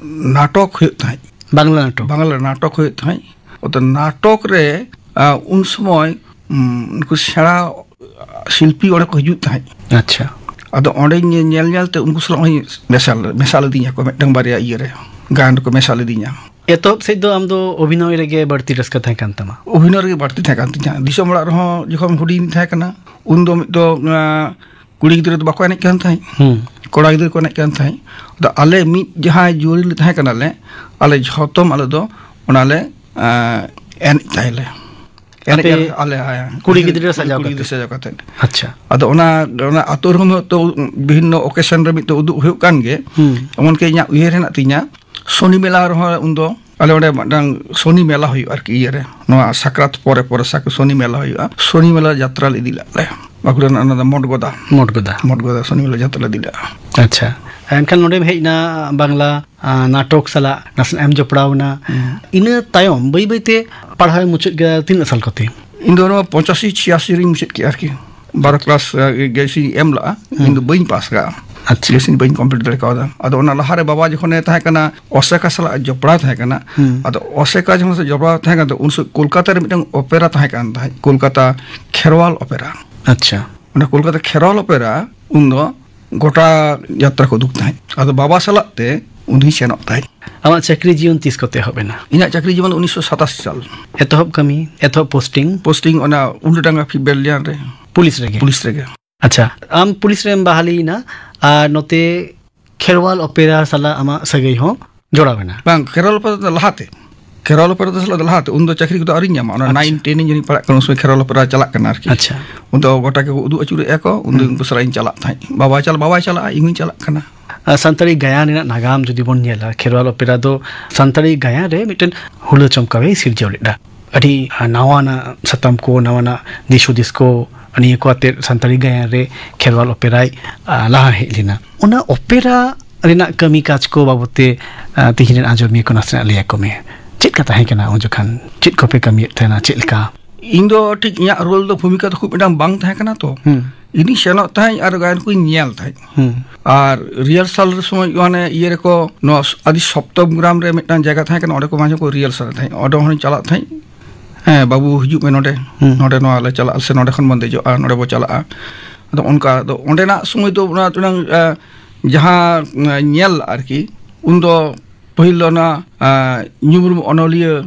ᱱᱟᱴᱚᱠ ᱦᱩᱭᱩᱜ ᱛᱟᱦᱮᱸᱫ᱾ ᱵᱟᱝᱞᱟ ᱱᱟᱴᱚᱠ? ᱵᱟᱝᱞᱟ ᱱᱟᱴᱚᱠ ᱦᱩᱭᱩᱜ ᱛᱟᱦᱮᱸᱫ᱾ ᱟᱫᱚ ᱱᱟᱴᱚᱠ ᱨᱮ, ᱟ, ᱩᱱ ᱥᱚᱢᱚᱭ, ᱩᱢ, ᱩᱱᱠᱩ ᱥᱮᱬᱟ ᱥᱤᱞᱯᱤ ᱚᱸᱰᱮ ᱠᱚ ᱦᱤᱡᱩᱜ ᱛᱟᱦᱮᱸᱫ᱾ ᱟᱪᱪᱷᱟ᱾ ᱟᱫᱚ ᱚᱸᱰᱮ ᱧᱮ-, ᱧᱮᱞ ᱧᱮᱞ ᱛᱮ ᱩᱱᱠᱩ ᱥᱟᱞᱟᱜ ᱦᱚᱸᱧ ᱢᱮᱥᱟ ᱞᱮ-, ᱢᱮᱥᱟ ᱞᱤᱫᱤᱧᱟ ᱠᱚ ᱢᱤᱫᱴᱟᱝ ᱵᱟᱨᱭᱟ ᱤᱭᱟᱹ ᱨᱮ, ᱜᱟᱭᱟᱱ ᱨᱮᱠᱚ ᱢᱮᱥᱟ ᱞᱤᱫᱤᱧᱟ᱾ ᱮᱛᱚᱦᱚᱵ ᱥᱮᱫ ᱫᱚ ᱟᱢ ᱫᱚ ᱚᱵᱷᱤᱱᱚᱭ ᱨᱮᱜᱮ ᱵᱟᱹᱲᱛᱤ ᱨᱟᱹᱥᱠᱟᱹ ᱛᱟᱦᱮᱸ ᱠᱟᱱ ᱛᱟᱢᱟ? ᱚᱵᱷᱤᱱᱚᱭ ᱨᱮᱜᱮ ᱵᱟᱹᱲᱛᱤ ᱛᱟᱦᱮᱸ ᱠᱟᱱ ᱛᱤᱧᱟ᱾ ᱫᱤᱥᱚᱢ ᱚᱲᱟᱜ ᱨᱮᱦᱚᱸ ᱡᱚᱠᱷᱚᱱ ᱦᱩᱰᱤᱧ ᱛᱟᱦᱮᱸ ᱠᱟᱱᱟ, ᱩᱱ ᱫᱚ ᱢᱤᱫ ᱫᱚ, ᱟ, ᱠᱩᱲᱤ ᱜᱤᱫᱽᱨᱟᱹ ᱫᱚ ᱵᱟᱠᱚ ᱮᱱᱮᱡ ᱠᱟᱱ ᱛᱟᱦᱮᱸᱫ, ᱦᱩᱸ᱾ ᱠᱚᱲᱟ ᱜᱤᱫᱽᱨᱟᱹ ᱠᱚ ᱮᱱᱮᱡ ᱠᱟᱱ ᱛᱟᱦᱮᱸᱫ᱾ ᱟᱫᱚ ᱟᱞᱮ ᱢᱤᱫ ᱡᱟᱦᱟᱸᱭ ᱡᱩᱨᱤ ᱞᱮ ᱛᱟᱦᱮᱸ ᱠᱟᱱᱟᱞᱮ, ᱟᱞᱮ ᱡᱷᱚᱛᱚᱢ ᱟᱞᱮ ᱫᱚ ᱚᱱᱟᱞᱮ, ᱟ, ᱮᱱᱮᱡ ᱛᱟᱦᱮᱸᱞᱮ᱾ ᱮᱱᱮᱡ ᱟᱯᱮ ᱟᱞᱮ, ᱦᱮᱸ᱾ ᱠᱩᱲᱤ ᱜᱤᱫᱽᱨᱟᱹ ᱥᱟᱡᱟᱣ ᱠᱩᱲᱤ ᱜᱤᱫᱽᱨᱟᱹ ᱠᱟᱛᱮ? ᱥᱟᱡᱟᱣ ᱠᱟᱛᱮ᱾ ᱟᱪᱪᱷᱟ᱾ ᱟᱫᱚ ᱚᱱᱟ, ᱚᱱᱟ ᱟᱛᱳ ᱨᱮᱦᱚᱸ ᱛᱚ ᱵᱤᱵᱷᱤᱱᱱᱚ occasion ᱨᱮ ᱢᱤᱫ ᱫᱚ ᱩᱫᱩᱜ ᱦᱩᱭᱩᱜ ᱠᱟᱱ ᱜᱮ᱾ ᱦᱩᱸ᱾ ᱮᱢᱚᱱᱠᱤ ᱤᱧᱟᱹᱜ ᱩᱭᱦᱟᱹᱨ ᱦᱮᱱᱟᱜ ᱛᱤᱧᱟ, ᱥᱚᱱᱤ ᱢᱮᱞᱟ ᱨᱮᱦᱚᱸ ᱩᱱᱫᱚ ᱟᱞᱮ ᱚᱸᱰᱮ ᱢᱤᱫᱴᱟᱝ ᱥᱚᱱᱤ ᱢᱮᱞᱟ ᱦᱩᱭᱩᱜᱼᱟ ᱟᱨᱠᱤ, ᱤᱭᱟᱹᱨᱮ, ᱱᱚᱣᱟ ᱥᱟᱠᱨᱟᱛ ᱯᱚᱨᱮ ᱯᱚᱨᱮ ᱥᱟᱠ-, ᱥᱚᱱᱤ ᱢᱮᱞᱟ ᱦᱩᱭᱩᱜᱼᱟ᱾ ᱥᱚᱱᱤ ᱢᱮᱞᱟ ᱡᱟᱛᱨᱟ ᱞᱮ ᱤᱫᱤ ᱞᱮᱫ ᱞᱮ, ᱵᱟᱸᱠᱩᱲᱟ ᱨᱮᱱᱟᱜ ᱚᱱᱟ ᱫᱚ ᱢᱚᱴᱜᱚᱫᱟ᱾ ᱢᱚᱴᱜᱚᱫᱟ᱾ ᱢᱚᱴᱜᱚᱫᱟ ᱥᱚᱱᱤ ᱢᱮᱞᱟ ᱡᱟᱛᱨᱟ ᱞᱮ ᱤᱫᱤ ᱞᱮᱫᱼᱟ᱾ ᱟᱪᱪᱷᱟ, ᱮᱱᱠᱷᱟᱱ ᱱᱚᱰᱮᱢ ᱦᱮᱡ ᱮᱱᱟ, ᱵᱟᱝᱞᱟ, ᱟ, ᱱᱟᱴᱚᱠ ᱥᱟᱞᱟᱜ ᱱᱟᱥᱮᱱᱟᱜ ᱮᱢ ᱡᱚᱯᱲᱟᱣ ᱮᱱᱟ᱾ ᱦᱩᱸ᱾ ᱤᱱᱟᱹ ᱛᱟᱭᱚᱢ ᱵᱟᱹᱭ ᱵᱟᱹᱭᱛᱮ ᱯᱟᱲᱦᱟᱣ ᱮᱢ ᱢᱩᱪᱟᱹᱫ ᱠᱮᱫᱟ ᱛᱤᱱᱟᱹᱜ ᱥᱟᱞ ᱠᱚᱛᱮ? ᱤᱧ ᱫᱚ ᱱᱚᱣᱟ ᱯᱚᱸᱪᱟᱥᱤ ᱪᱷᱤᱭᱟᱥᱤ ᱨᱤᱧ ᱢᱩᱪᱟᱹᱫ ᱠᱮᱜᱼᱟ ᱟᱨᱠᱤ᱾ ᱵᱟᱨᱚ ᱠᱞᱟᱥ ᱜᱮᱥᱤᱧ ᱮᱢ ᱞᱟᱜᱼᱟ᱾ ᱤᱧ ᱫᱚ ᱵᱟᱹᱧ ᱯᱟᱥ ᱠᱟᱜᱼᱟ᱾ ᱟᱪᱪᱷᱟ᱾ ᱜᱮᱥᱤᱧ ᱵᱟᱹᱧ ᱠᱚᱢᱯᱞᱤᱴ ᱫᱟᱲᱮ ᱠᱟᱣᱫᱟ᱾ ᱟᱫᱚ ᱚᱱᱟ ᱞᱟᱦᱟᱨᱮ ᱵᱟᱵᱟ ᱡᱚᱠᱷᱚᱱᱮ ᱛᱟᱦᱮᱸ ᱠᱟᱱᱟ ᱚᱥᱮᱠᱟ ᱥᱟᱞᱟᱜ ᱡᱚᱯᱲᱟᱣ ᱛᱟᱦᱮᱸ ᱠᱟᱱᱟ᱾ ᱦᱩᱸ᱾ ᱟᱫᱚ ᱚᱥᱮᱠᱟ ᱡᱚᱠᱷᱚᱱ ᱥᱮ ᱡᱚᱯᱲᱟᱣ ᱛᱟᱦᱮᱸ ᱠᱟᱱ ᱛᱟᱦᱮᱸ, ᱩᱱ ᱥᱚᱢᱚᱭ ᱠᱳᱞᱠᱟᱛᱟ ᱨᱮ ᱢᱤᱫᱴᱟᱝ ᱚᱯᱮᱨᱟ ᱛᱟᱦᱮᱸ ᱠᱟᱱ ᱛᱟᱦᱮᱸᱫ, ᱠᱳᱞᱠᱟᱛᱟ ᱠᱷᱮᱨᱣᱟᱞ ᱚᱯᱮᱨᱟ᱾ ᱟᱪᱪᱷᱟ᱾ ᱚᱱᱟ ᱠᱳᱞᱠᱟᱛᱟ ᱠᱷᱮᱨᱣᱟᱞ ᱚᱯᱮᱨᱟ ᱩᱱᱫᱚ ᱜᱚᱴᱟ ᱡᱟᱛᱨᱟ ᱠᱚ ᱩᱫᱩᱜ ᱛᱟᱦᱮᱸᱫ᱾ ᱟᱫᱚ ᱵᱟᱵᱟ ᱥᱟᱞᱟᱜ ᱛᱮ ᱩᱱ ᱫᱚᱧ ᱥᱮᱱᱚᱜ ᱛᱟᱦᱮᱸᱫ᱾ ᱟᱢᱟᱜ ᱪᱟᱹᱠᱨᱤ ᱡᱤᱭᱚᱱ ᱛᱤᱥ ᱠᱚᱛᱮ ᱮᱦᱚᱵ ᱮᱱᱟ? ᱤᱧᱟᱹᱜ ᱪᱟᱹᱠᱨᱤ ᱡᱤᱵᱚᱱ ᱫᱚ ᱩᱱᱤᱥᱥᱚ ᱥᱟᱛᱟᱥᱤ ᱥᱟᱞ᱾ ᱮᱛᱚᱦᱚᱵ ᱠᱟᱹᱢᱤ, ᱮᱛᱚᱦᱚᱵ ᱯᱳᱥᱴᱤᱝ? ᱯᱳᱥᱴᱤᱝ ᱚᱱᱟ ᱩᱞᱴᱟᱰᱟᱸᱜᱟ ᱯᱷᱤ ᱵᱮᱴᱟᱞᱤᱭᱟᱱ ᱨᱮ᱾ ᱯᱩᱞᱤᱥ ᱨᱮᱜᱮ? ᱯᱩᱞᱤᱥ ᱨᱮᱜᱮ᱾ ᱟᱪᱪᱷᱟ, ᱟᱢ ᱯᱩᱞᱤᱥ ᱨᱮᱢ ᱵᱟᱦᱟᱞᱤᱭᱮᱱᱟ ᱟᱨ ᱱᱚᱛᱮ ᱠᱷᱮᱨᱣᱟᱞ ᱚᱯᱮᱨᱟ ᱥᱟᱞᱟᱜ ᱟᱢᱟᱜ ᱥᱟᱹᱜᱟᱹᱭ ᱦᱚᱸ ᱡᱚᱲᱟᱣ ᱮᱱᱟ? ᱵᱟᱝ, ᱠᱷᱮᱨᱣᱟᱞ ᱚᱯᱮᱨᱟ ᱫᱚ ᱞᱟᱦᱟᱛᱮ᱾ ᱠᱷᱮᱨᱣᱟᱞ ᱚᱯᱮᱨᱟ ᱫᱚ ᱥᱟᱞᱟᱜ ᱫᱚ ᱞᱟᱦᱟᱛᱮ᱾ ᱩᱱ ᱫᱚ ᱪᱟᱹᱠᱨᱤ ᱠᱚᱫᱚ ᱟᱹᱣᱨᱤᱧ ᱧᱟᱢᱟ᱾ ᱚᱱᱟ ᱟᱪᱪᱷᱟ᱾ ᱱᱟᱭᱤᱱ ᱴᱮᱱ ᱤᱧ ᱡᱟᱹᱱᱤᱡ ᱯᱟᱲᱦᱟᱜ ᱠᱟᱱᱟ, ᱩᱱ ᱥᱚᱢᱚᱭ ᱠᱷᱮᱨᱣᱟᱞ ᱚᱯᱮᱨᱟ ᱪᱟᱞᱟᱜ ᱠᱟᱱᱟ ᱟᱨᱠᱤ᱾ ᱟᱪᱪᱷᱟ᱾ ᱩᱱ ᱫᱚ ᱜᱚᱴᱟ ᱜᱮᱠᱚ ᱩᱫᱩᱜ ᱟᱹᱪᱩᱨᱮᱫᱼᱟ ᱠᱚ, ᱩᱱ ᱫᱚ ᱦᱩᱸ᱾ ᱩᱱᱠᱩ ᱥᱟᱞᱟᱜ ᱤᱧ ᱪᱟᱞᱟᱜ ᱛᱟᱦᱮᱸᱫ᱾ ᱵᱟᱵᱟᱭ ᱪᱟᱞᱟᱜ, ᱵᱟᱵᱟᱭ ᱪᱟᱞᱟᱜᱼᱟ, ᱤᱧ ᱦᱚᱸᱧ ᱪᱟᱞᱟᱜ ᱠᱟᱱᱟ᱾ ᱟᱨ ᱥᱟᱱᱛᱟᱲᱤ ᱜᱟᱭᱟᱱ ᱨᱮᱱᱟᱜ ᱱᱟᱜᱟᱢ ᱡᱩᱫᱤ ᱵᱚᱱ ᱧᱮᱞᱟ, ᱠᱷᱮᱨᱣᱟᱞ ᱚᱯᱮᱨᱟ ᱫᱚ ᱥᱟᱱᱛᱟᱲᱤ ᱜᱟᱭᱟᱱ ᱨᱮ ᱢᱤᱫᱴᱮᱱ ᱦᱩᱞᱟᱹ ᱪᱚᱢᱠᱟᱣᱮ ᱥᱤᱨᱡᱟᱹᱣ ᱞᱮᱫᱟ᱾ ᱟᱹᱰᱤ, ᱟ, ᱱᱟᱣᱟᱱᱟᱜ ᱥᱟᱛᱟᱢ ᱠᱚ, ᱱᱟᱣᱟᱱᱟᱜ ᱫᱤᱥ ᱦᱩᱫᱤᱥ ᱠᱚ, ᱱᱤᱭᱟᱹ ᱠᱚ ᱟᱛᱮᱫ ᱥᱟᱱᱛᱟᱲᱤ ᱜᱟᱭᱟᱱ ᱨᱮ ᱠᱷᱮᱨᱣᱟᱞ ᱚᱯᱮᱨᱟᱭ, ᱟ, ᱞᱟᱦᱟ ᱦᱮᱡ ᱞᱮᱱᱟ᱾ ᱚᱱᱟ ᱚᱯᱮᱨᱟ ᱨᱮᱱᱟᱜ ᱠᱟᱹᱢᱤ ᱠᱟᱡᱽ ᱠᱚ ᱵᱟᱵᱚᱫ ᱛᱮ, ᱟ, ᱛᱤᱦᱤᱧ ᱨᱮᱱ ᱟᱸᱡᱚᱢᱤᱭᱟᱹ ᱠᱚ ᱱᱟᱥᱮᱱᱟᱜ ᱞᱟᱹᱭ ᱟᱠᱚ ᱢᱮ᱾ ᱪᱮᱫ ᱞᱮᱠᱟ ᱛᱟᱦᱮᱸ ᱠᱟᱱᱟ ᱩᱱ ᱡᱚᱠᱷᱟᱱ? ᱪᱮᱫ ᱠᱚᱯᱮ ᱠᱟᱹᱢᱤᱭᱮᱫ ᱛᱟᱦᱮᱱᱟ? ᱪᱮᱫ ᱞᱮᱠᱟ? ᱤᱧ ᱫᱚ ᱴᱷᱤᱠ ᱤᱧᱟᱹᱜ ᱨᱳᱞ ᱫᱚ, ᱵᱷᱩᱢᱤᱠᱟ ᱫᱚ ᱠᱷᱩᱵ ᱢᱤᱫᱴᱟᱝ ᱵᱟᱝ ᱛᱟᱦᱮᱸ ᱠᱟᱱᱟ ᱛᱚ᱾ ᱦᱩᱸ᱾ ᱤᱧᱤᱧ ᱥᱮᱱᱚᱜ ᱛᱟᱦᱮᱸᱫ ᱟᱨ ᱜᱟᱭᱟᱱ ᱠᱚᱧ ᱧᱮᱞ ᱛᱟᱦᱮᱸᱫ᱾ ᱦᱩᱸ᱾ ᱟᱨ ᱨᱤᱦᱟᱨᱥᱟᱞ ᱥᱚᱢᱚᱭ ᱢᱟᱱᱮ ᱤᱭᱟᱹ ᱨᱮᱠᱚ, ᱱᱚᱣᱟ ᱟᱹᱫᱤ ᱥᱚᱯᱛᱚᱢ ᱜᱨᱟᱢ ᱨᱮ ᱢᱤᱫᱴᱟᱝ ᱡᱟᱭᱜᱟ ᱛᱟᱦᱮᱸ ᱠᱟᱱᱟ, ᱚᱸᱰᱮ ᱠᱚ ᱢᱟᱡᱷᱮ ᱠᱚ ᱨᱤᱦᱟᱨᱥᱟᱞ ᱛᱟᱦᱮᱸᱫ, ᱚᱸᱰᱮ ᱦᱚᱸᱧ ᱪᱟᱞᱟᱜ ᱛᱟᱦᱮᱸᱫ᱾ "ᱦᱮᱸ ᱵᱟᱹᱵᱩ, ᱦᱤᱡᱩᱜ ᱢᱮ ᱱᱚᱰᱮ, ᱦᱩᱸ᱾ ᱱᱚᱰᱮ ᱱᱚᱣᱟ ᱞᱮ ᱪᱟᱞᱟᱜᱼᱟ, ᱥᱮ ᱱᱚᱰᱮ ᱠᱷᱚᱱ ᱵᱚᱱ ᱫᱮᱡᱚᱜᱼᱟ, ᱱᱚᱰᱮ ᱵᱚ ᱪᱟᱞᱟᱜᱼᱟ᱾" ᱟᱫᱚ ᱚᱱᱠᱟ ᱫᱚ ᱚᱸᱰᱮᱱᱟᱜ ᱥᱚᱢᱚᱭ ᱫᱚ ᱚᱱᱟ ᱨᱮᱱᱟᱝ, ᱟ, ᱡᱟᱦᱟᱸ, ᱟ, ᱧᱮᱞ ᱟᱨᱠᱤ, ᱩᱱᱫᱚ ᱯᱟᱹᱦᱤᱞ ᱫᱚ ᱚᱱᱟ, ᱟ, ᱧᱩᱢ ᱩᱨᱩᱢ ᱚᱱᱚᱞᱤᱭᱟᱹ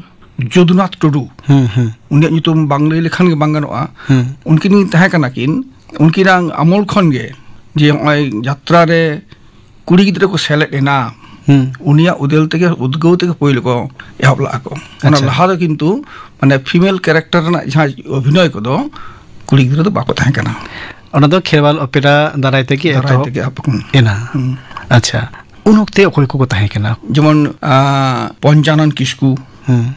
ᱡᱚᱫᱩᱱᱟᱛᱷ ᱴᱩᱰᱩ, ᱦᱩᱸ, ᱦᱩᱸ᱾ ᱩᱱᱤᱭᱟᱜ ᱧᱩᱛᱩᱢ ᱵᱟᱝ ᱞᱟᱹᱭ ᱞᱮᱠᱷᱟᱱ ᱜᱮ ᱵᱟᱝ ᱜᱟᱱᱚᱜᱼᱟ᱾ ᱦᱩᱸ᱾ ᱩᱱᱠᱤᱱ ᱛᱟᱦᱮᱸ ᱠᱟᱱᱟ ᱠᱤᱱ, ᱩᱱᱠᱤᱱᱟᱜ ᱟᱢᱚᱞ ᱠᱷᱚᱱ ᱜᱮ ᱡᱮ ᱱᱚᱜᱼᱚᱭ ᱡᱟᱛᱨᱟ ᱨᱮ ᱠᱩᱲᱤ ᱜᱤᱫᱽᱨᱟᱹ ᱠᱚ ᱥᱮᱞᱮᱫ ᱮᱱᱟ, ᱦᱩᱸ᱾ ᱩᱱᱤᱭᱟᱜ ᱩᱫᱮᱞ ᱛᱮᱜᱮ, ᱩᱫᱽᱜᱟᱹᱣ ᱛᱮᱜᱮ ᱯᱳᱭᱞᱳ ᱠᱚ ᱮᱦᱚᱵ ᱞᱟᱜᱼᱟ ᱠᱚ᱾ ᱚᱱᱟ ᱟᱪᱪᱷᱟ᱾ ᱞᱟᱦᱟ ᱫᱚ ᱠᱤᱱᱛᱩ ᱢᱟᱱᱮ female character ᱨᱮᱱᱟᱜ ᱡᱟᱦᱟᱸ ᱚᱵᱷᱤᱱᱚᱭ ᱠᱚᱫᱚ ᱠᱩᱲᱤ ᱜᱤᱫᱽᱨᱟᱹ ᱫᱚ ᱵᱟᱠᱚ ᱛᱟᱦᱮᱸ ᱠᱟᱱᱟ᱾ ᱚᱱᱟ ᱫᱚ ᱠᱷᱮᱨᱣᱟᱞ ᱚᱯᱮᱨᱟ ᱫᱟᱨᱟᱭ ᱛᱮᱜᱮ ᱫᱟᱨᱟᱭ ᱮᱛᱚᱦᱚᱵ ᱛᱮᱜᱮ ᱮᱦᱚᱵ ᱟᱠᱟᱱᱟ᱾ ᱮᱱᱟ᱾ ᱦᱩᱸ᱾ ᱟᱪᱪᱷᱟ, ᱩᱱ ᱚᱠᱛᱮ ᱚᱠᱚᱭ ᱠᱚᱠᱚ ᱛᱟᱦᱮᱸ ᱠᱟᱱᱟ? ᱡᱮᱢᱚᱱ, ᱟ, ᱯᱚᱧᱪᱟᱱᱚᱱ ᱠᱤᱥᱠᱩ, ᱦᱩᱸ᱾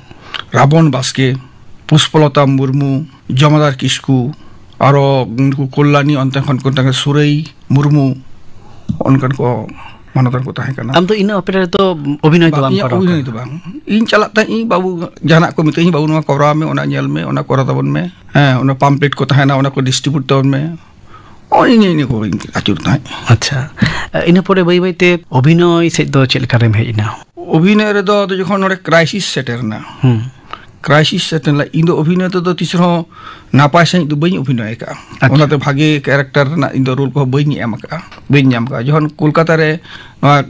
ᱨᱟᱵᱚᱱ ᱵᱟᱥᱠᱮ, ᱯᱩᱥᱯᱚᱞᱚᱛᱟ ᱢᱩᱨᱢᱩ, ᱡᱚᱢᱟᱫᱟᱨ ᱠᱤᱥᱠᱩ, ᱟᱨᱚ ᱱᱩᱠᱩ ᱠᱚᱞᱞᱟᱱᱤ ᱚᱱᱛᱮ ᱠᱷᱚᱱ ᱠᱚ ᱛᱟᱦᱮᱸ ᱠᱟᱱᱟ, ᱥᱩᱨᱟᱹᱭ ᱢᱩᱨᱢᱩ, ᱚᱱᱠᱟᱱ ᱠᱚ ᱢᱟᱱᱚᱛᱟᱱ ᱠᱚ ᱛᱟᱦᱮᱸ ᱠᱟᱱᱟ᱾ ᱟᱢ ᱫᱚ ᱤᱱᱟᱹ ᱚᱯᱮᱨᱟ ᱨᱮᱫᱚ ᱚᱵᱷᱤᱱᱚᱭ ᱫᱚ ᱵᱟᱝ, ᱵᱟᱢ ᱤᱧᱟᱹᱜ ᱠᱚᱨᱟᱣ ᱚᱵᱷᱤᱱᱚᱭ ᱠᱟᱫᱟ? ᱫᱚ ᱵᱟᱝ᱾ ᱤᱧ ᱪᱟᱞᱟᱜ ᱛᱟᱦᱮᱸᱫ, ᱤᱧ ᱵᱟᱹᱵᱩ ᱡᱟᱦᱟᱱᱟᱜ ᱠᱚ ᱢᱤᱛᱟᱹᱧ, "ᱵᱟᱹᱵᱩ, ᱱᱚᱣᱟ ᱠᱚᱨᱟᱣ ᱢᱮ, ᱚᱱᱟ ᱧᱮᱞ ᱢᱮ, ᱚᱱᱟ ᱠᱚᱨᱟᱣ ᱛᱟᱵᱚᱱ ᱢᱮ, ᱦᱮᱸ, ᱚᱱᱟ ᱯᱟᱢᱯᱞᱮᱴ ᱠᱚ ᱛᱟᱦᱮᱱᱟ, ᱚᱱᱟ ᱠᱚ ᱰᱤᱥᱴᱨᱤᱵᱤᱭᱩᱴ ᱛᱟᱵᱚᱱ ᱢᱮ", ᱱᱚᱜᱼᱚᱭ ᱤᱧ ᱤᱱᱟᱹ ᱠᱚᱜᱮᱧ ᱟᱹᱪᱩᱨ ᱛᱟᱦᱮᱸᱫ᱾ ᱟᱪᱪᱷᱟ, ᱤᱱᱟᱹ ᱯᱚᱨᱮ ᱵᱟᱹᱭ ᱵᱟᱹᱭᱛᱮ ᱚᱵᱷᱤᱱᱚᱭ ᱥᱮᱫ ᱫᱚ ᱪᱮᱫ ᱞᱮᱠᱟ ᱨᱮᱢ ᱦᱮᱡ ᱮᱱᱟ? ᱚᱵᱷᱤᱱᱚᱭ ᱨᱮᱫᱚ ᱟᱫᱚ ᱡᱚᱠᱷᱚᱱ ᱱᱚᱰᱮ ᱠᱨᱟᱭᱥᱤᱥ ᱥᱮᱴᱮᱨ ᱮᱱᱟ, ᱦᱩᱸ᱾ ᱠᱨᱟᱭᱥᱤᱥ ᱥᱮᱴᱮᱨ ᱮᱱᱟ, ᱤᱧ ᱫᱚ ᱚᱵᱷᱤᱱᱚᱭ ᱛᱮᱫᱚ ᱛᱤᱥ ᱨᱮᱦᱚᱸ ᱱᱟᱯᱟᱭ ᱥᱟᱺᱦᱤᱡ ᱫᱚ ᱵᱟᱹᱧ ᱚᱵᱷᱤᱱᱚᱭ ᱟᱠᱟᱫᱼᱟ᱾ ᱟᱪᱪᱷᱟ᱾ ᱚᱱᱟᱛᱮ ᱵᱷᱟᱜᱮ ᱠᱮᱨᱮᱠᱴᱟᱨ ᱨᱮᱱᱟᱜ ᱤᱧ ᱫᱚ ᱨᱳᱞ ᱠᱚᱦᱚᱸ ᱵᱟᱹᱧ ᱮᱢ ᱟᱠᱟᱫᱼᱟ, ᱵᱟᱹᱧ ᱧᱟᱢ ᱟᱠᱟᱫᱼᱟ᱾ ᱡᱚᱠᱷᱚᱱ ᱠᱳᱞᱠᱟᱛᱟ ᱨᱮ ᱱᱚᱣᱟ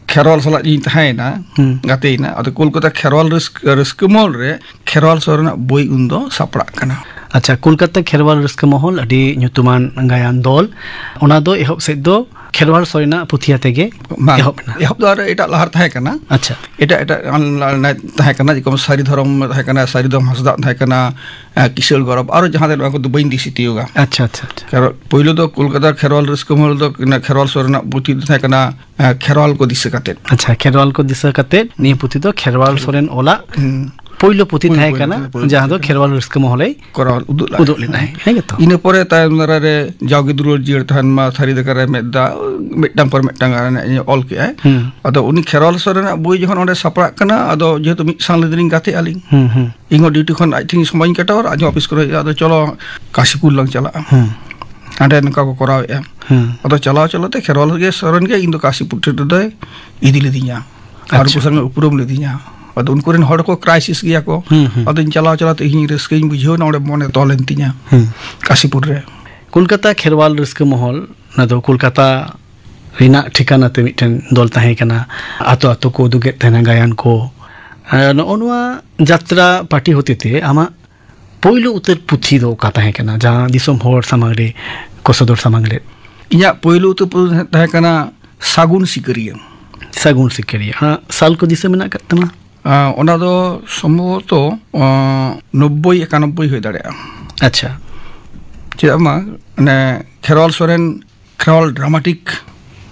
ᱠᱷᱮᱨᱣᱟᱞ ᱥᱟᱞᱟᱜ ᱤᱧ ᱛᱟᱦᱮᱸᱭᱮᱱᱟ, ᱦᱩᱸ᱾ ᱜᱟᱛᱮᱭᱮᱱᱟ, ᱟᱫᱚ ᱠᱳᱞᱠᱟᱛᱟ ᱠᱷᱮᱨᱣᱟᱞ ᱨᱟᱹᱥᱠᱟᱹ, ᱨᱟᱹᱥᱠᱟᱹ ᱢᱚᱦᱚᱞ ᱨᱮ ᱠᱷᱮᱨᱣᱟᱞ ᱥᱚᱨᱮᱱᱟᱜ ᱵᱳᱭ ᱩᱱᱫᱚ ᱥᱟᱯᱲᱟᱜ ᱠᱟᱱᱟ᱾ ᱟᱪᱪᱷᱟ, ᱠᱳᱞᱠᱟᱛᱟ ᱠᱷᱮᱨᱣᱟᱞ ᱨᱟᱹᱥᱠᱟᱹ ᱢᱚᱦᱚᱞ ᱟᱹᱰᱤ ᱧᱩᱛᱩᱢᱟᱱ ᱜᱟᱭᱟᱱ ᱫᱚᱞ, ᱚᱱᱟ ᱫᱚ ᱮᱦᱚᱵ ᱥᱮᱫ ᱫᱚ ᱠᱷᱮᱨᱣᱟᱞ ᱥᱚᱨᱮᱱᱟᱜ ᱯᱩᱛᱷᱤ ᱟᱛᱮ ᱜᱮ ᱵᱟᱝ, ᱮᱦᱚᱵ ᱮᱱᱟ? ᱮᱦᱚᱵ ᱫᱚ ᱟᱨ ᱮᱴᱟᱜ ᱞᱟᱦᱟᱨ ᱛᱟᱦᱮᱸ ᱠᱟᱱᱟ᱾ ᱟᱪᱪᱷᱟ᱾ ᱮᱴᱟᱜ, ᱮᱴᱟᱜ ᱟᱱ-, ᱟᱱ-, ᱛᱟᱦᱮᱸ ᱠᱟᱱᱟ, ᱡᱮᱨᱚᱠᱚᱢ ᱥᱟᱹᱨᱤ ᱫᱷᱚᱨᱚᱢ ᱛᱟᱦᱮᱸ ᱠᱟᱱᱟ, ᱥᱟᱹᱨᱤ ᱫᱷᱚᱨᱚᱢ ᱦᱟᱸᱥᱫᱟᱜ ᱛᱟᱦᱮᱸ ᱠᱟᱱᱟ, ᱟᱸ, ᱠᱤᱥᱟᱹᱬ ᱜᱚᱨᱚᱵᱽ, ᱟᱨᱚ ᱡᱟᱦᱟᱸ ᱛᱤᱱᱟᱹᱜ ᱠᱚᱫᱚ ᱵᱟᱹᱧ ᱫᱤᱥᱟᱹ ᱛᱤᱭᱳᱜᱟ᱾ ᱟᱪᱪᱷᱟ, ᱟᱪᱪᱷᱟ, ᱟᱪᱪᱷᱟ᱾ ᱠᱷᱮᱨᱣᱟᱞ, ᱯᱳᱭᱞᱳ ᱫᱚ ᱠᱳᱞᱠᱟᱛᱟ ᱠᱷᱮᱨᱣᱟᱞ ᱨᱟᱹᱥᱠᱟᱹ ᱢᱚᱦᱚᱞ ᱫᱚ ᱠᱷᱮᱨᱣᱟᱞ ᱥᱚᱨᱮᱱᱟᱜ ᱯᱩᱛᱷᱤ ᱫᱚ ᱛᱟᱦᱮᱸ ᱠᱟᱱᱟ, ᱟᱸ, ᱠᱷᱮᱨᱣᱟᱞ ᱠᱚ ᱫᱤᱥᱟᱹ ᱠᱟᱛᱮᱫ᱾ ᱟᱪᱪᱷᱟ, ᱠᱷᱮᱨᱣᱟᱞ ᱠᱚ ᱫᱤᱥᱟᱹ ᱠᱟᱛᱮᱫ ᱱᱤᱭᱟᱹ ᱯᱩᱛᱷᱤ ᱫᱚ ᱠᱷᱮᱨᱣᱟᱞ ᱥᱚᱨᱮᱱ ᱚᱞᱟᱜ ᱦᱩᱸ᱾ ᱯᱳᱭᱞᱳ ᱯᱩᱛᱷᱤ ᱯᱳᱭᱞᱳ, ᱛᱟᱦᱮᱸ ᱯᱳᱭᱞᱳ, ᱠᱟᱱᱟ, ᱯᱳᱭᱞᱳ ᱡᱟᱦᱟᱸ ᱫᱚ ᱯᱩᱛᱷᱤ ᱠᱷᱮᱨᱣᱟᱞ ᱨᱟᱹᱥᱠᱟᱹ ᱢᱚᱦᱚᱞᱮ ᱠᱚᱨᱟᱣ ᱩᱫᱩᱜ ᱞᱮᱫ ᱩᱫᱩᱜ ᱞᱮᱫᱟᱭ᱾ ᱦᱮᱸ ᱜᱮᱛᱚ? ᱤᱱᱟᱹ ᱯᱚᱨᱮ ᱛᱟᱭᱚᱢ ᱫᱟᱨᱟ ᱨᱮ ᱡᱟᱣᱜᱮ ᱫᱩᱞᱟᱹᱲ ᱡᱤᱭᱟᱹᱲ ᱛᱟᱦᱮᱱ ᱢᱟ, ᱛᱷᱟᱹᱨᱤ ᱫᱟᱠᱟ ᱨᱮ ᱢᱮᱫ ᱫᱟᱜ, ᱢᱤᱫᱴᱟᱝ ᱯᱚᱨ ᱢᱤᱫᱴᱟᱝ ᱜᱟᱱ ᱮ ᱚᱞ ᱠᱮᱜᱼᱟᱭ᱾ ᱦᱩᱸ᱾ ᱟᱫᱚ ᱩᱱᱤ ᱠᱷᱮᱨᱣᱟᱞ ᱥᱚᱨᱮᱱᱟᱜ ᱵᱳᱭ ᱡᱚᱠᱷᱚᱱ ᱚᱸᱰᱮ ᱥᱟᱯᱲᱟᱜ ᱠᱟᱱᱟ, ᱟᱫᱚ ᱡᱮᱦᱮᱛᱩ ᱢᱤᱫ ᱥᱟᱶ ᱞᱮᱫᱮᱞᱤᱧ ᱜᱟᱛᱮᱜᱼᱟ ᱞᱤᱧ᱾ ᱦᱩᱸ, ᱦᱩᱸ᱾ ᱤᱧ ᱦᱚᱸ ᱰᱤᱭᱩᱴᱤ ᱠᱷᱚᱱ ᱟᱡ ᱴᱷᱮᱱ ᱥᱚᱢᱚᱭᱤᱧ ᱠᱟᱴᱟᱣᱟ ᱟᱨ ᱟᱡ ᱦᱚᱸ ᱚᱯᱷᱤᱥ ᱠᱚᱨᱮ ᱦᱩᱭᱩᱜᱼᱟ, ᱟᱫᱚ ᱪᱚᱞᱚ ᱠᱟᱥᱤᱯᱩᱨ ᱞᱟᱝ ᱪᱟᱞᱟᱜᱼᱟ᱾ ᱦᱩᱸ᱾ ᱦᱟᱸᱰᱮ ᱱᱚᱝᱠᱟ ᱠᱚ ᱠᱚᱨᱟᱣᱮᱫᱼᱟ᱾ ᱦᱩᱸ᱾ ᱟᱫᱚ ᱪᱟᱞᱟᱣ ᱪᱟᱞᱟᱣ ᱛᱮ ᱠᱷᱮᱨᱣᱟᱞ ᱜᱮ ᱥᱚᱨᱮᱱ ᱜᱮ ᱤᱧ ᱫᱚ ᱠᱟᱥᱤᱯᱩᱨ ᱴᱷᱮᱱ ᱨᱮᱫᱚᱭ ᱤᱫᱤ ᱞᱤᱫᱤᱧᱟ᱾ ᱟᱨ ᱟᱪᱪᱷᱟ᱾ ᱩᱱᱠᱩ ᱥᱟᱶ ᱩᱯᱨᱩᱢ ᱞᱤᱫᱤᱧᱟ᱾ ᱟᱫᱚ ᱩᱱᱠᱩ ᱨᱮᱱ ᱦᱚᱲ ᱠᱚ ᱠᱨᱟᱭᱥᱤᱥ ᱜᱮᱭᱟ ᱠᱚ᱾ ᱦᱩᱸ, ᱦᱩᱸ᱾ ᱟᱫᱚᱧ ᱪᱟᱞᱟᱣ ᱪᱟᱞᱟᱣ ᱛᱮ ᱤᱧ ᱨᱟᱹᱥᱠᱟᱹᱧ ᱵᱩᱡᱷᱟᱹᱣ ᱮᱱᱟ, ᱚᱸᱰᱮ ᱢᱚᱱᱮ ᱛᱚᱞ ᱮᱱ ᱛᱤᱧᱟ᱾ ᱦᱩᱸ᱾ ᱠᱟᱥᱤᱯᱩᱨ ᱨᱮ᱾ ᱠᱳᱞᱠᱟᱛᱟ ᱠᱷᱮᱨᱣᱟᱞ ᱨᱟᱹᱥᱠᱟᱹ ᱢᱚᱦᱚᱞ, ᱚᱱᱟ ᱫᱚ ᱠᱳᱞᱠᱟᱛᱟ ᱨᱮᱱᱟᱜ ᱴᱷᱤᱠᱟᱹᱱᱟ ᱛᱮ ᱢᱤᱫᱴᱮᱱ ᱫᱚᱞ ᱛᱟᱦᱮᱸ ᱠᱟᱱᱟ᱾ ᱟᱛᱳ ᱟᱛᱳ ᱠᱚ ᱩᱫᱩᱜᱮᱫ ᱛᱟᱦᱮᱱᱟ ᱜᱟᱭᱟᱱ ᱠᱚ᱾ ᱟᱨ ᱱᱚᱜᱼᱚ ᱱᱚᱣᱟ ᱡᱟᱛᱨᱟ ᱯᱟᱨᱴᱤ ᱦᱚᱛᱮᱛᱮ ᱟᱢᱟᱜ ᱯᱳᱭᱞᱳ ᱩᱛᱟᱹᱨ ᱯᱩᱛᱷᱤ ᱫᱚ ᱚᱠᱟ ᱛᱟᱦᱮᱸ ᱠᱟᱱᱟ, ᱡᱟᱦᱟᱸ ᱫᱤᱥᱚᱢ ᱦᱚᱲ ᱥᱟᱢᱟᱝ ᱨᱮ ᱠᱚ ᱥᱚᱫᱚᱨ ᱥᱟᱢᱟᱝ ᱞᱮᱫ? ᱤᱧᱟᱹᱜ ᱯᱳᱭᱞᱳ ᱩᱛᱟᱹᱨ ᱯᱩᱛᱷᱤ ᱛᱟᱦᱮᱸ ᱠᱟᱱᱟ ᱥᱟᱹᱜᱩᱱ ᱥᱤᱠᱟᱹᱨᱤᱭᱟᱹ᱾ ᱥᱟᱹᱜᱩᱱ ᱥᱤᱠᱟᱹᱨᱤᱭᱟᱹ᱾ ᱚᱱᱟ ᱥᱟᱞ ᱠᱚ ᱫᱤᱥᱟᱹ ᱢᱮᱱᱟᱜ ᱟᱠᱟᱫ ᱛᱟᱢᱟ? ᱟᱸ, ᱚᱱᱟ ᱫᱚ ᱥᱚᱢᱵᱷᱚᱵᱚᱛᱚ, ᱟᱸ, ᱱᱚᱵᱵᱳᱭ ᱮᱠᱟᱱᱚᱵᱵᱳᱭ ᱦᱩᱭ ᱫᱟᱲᱮᱭᱟᱜᱼᱟ᱾ ᱟᱪᱪᱷᱟ᱾ ᱪᱮᱫᱟᱜ ᱢᱟ, ᱢᱟᱱᱮ, ᱠᱷᱮᱨᱣᱟᱞ ᱥᱚᱨᱮᱱ ᱠᱷᱮᱨᱣᱟᱞ ᱰᱨᱟᱢᱟᱴᱤᱠ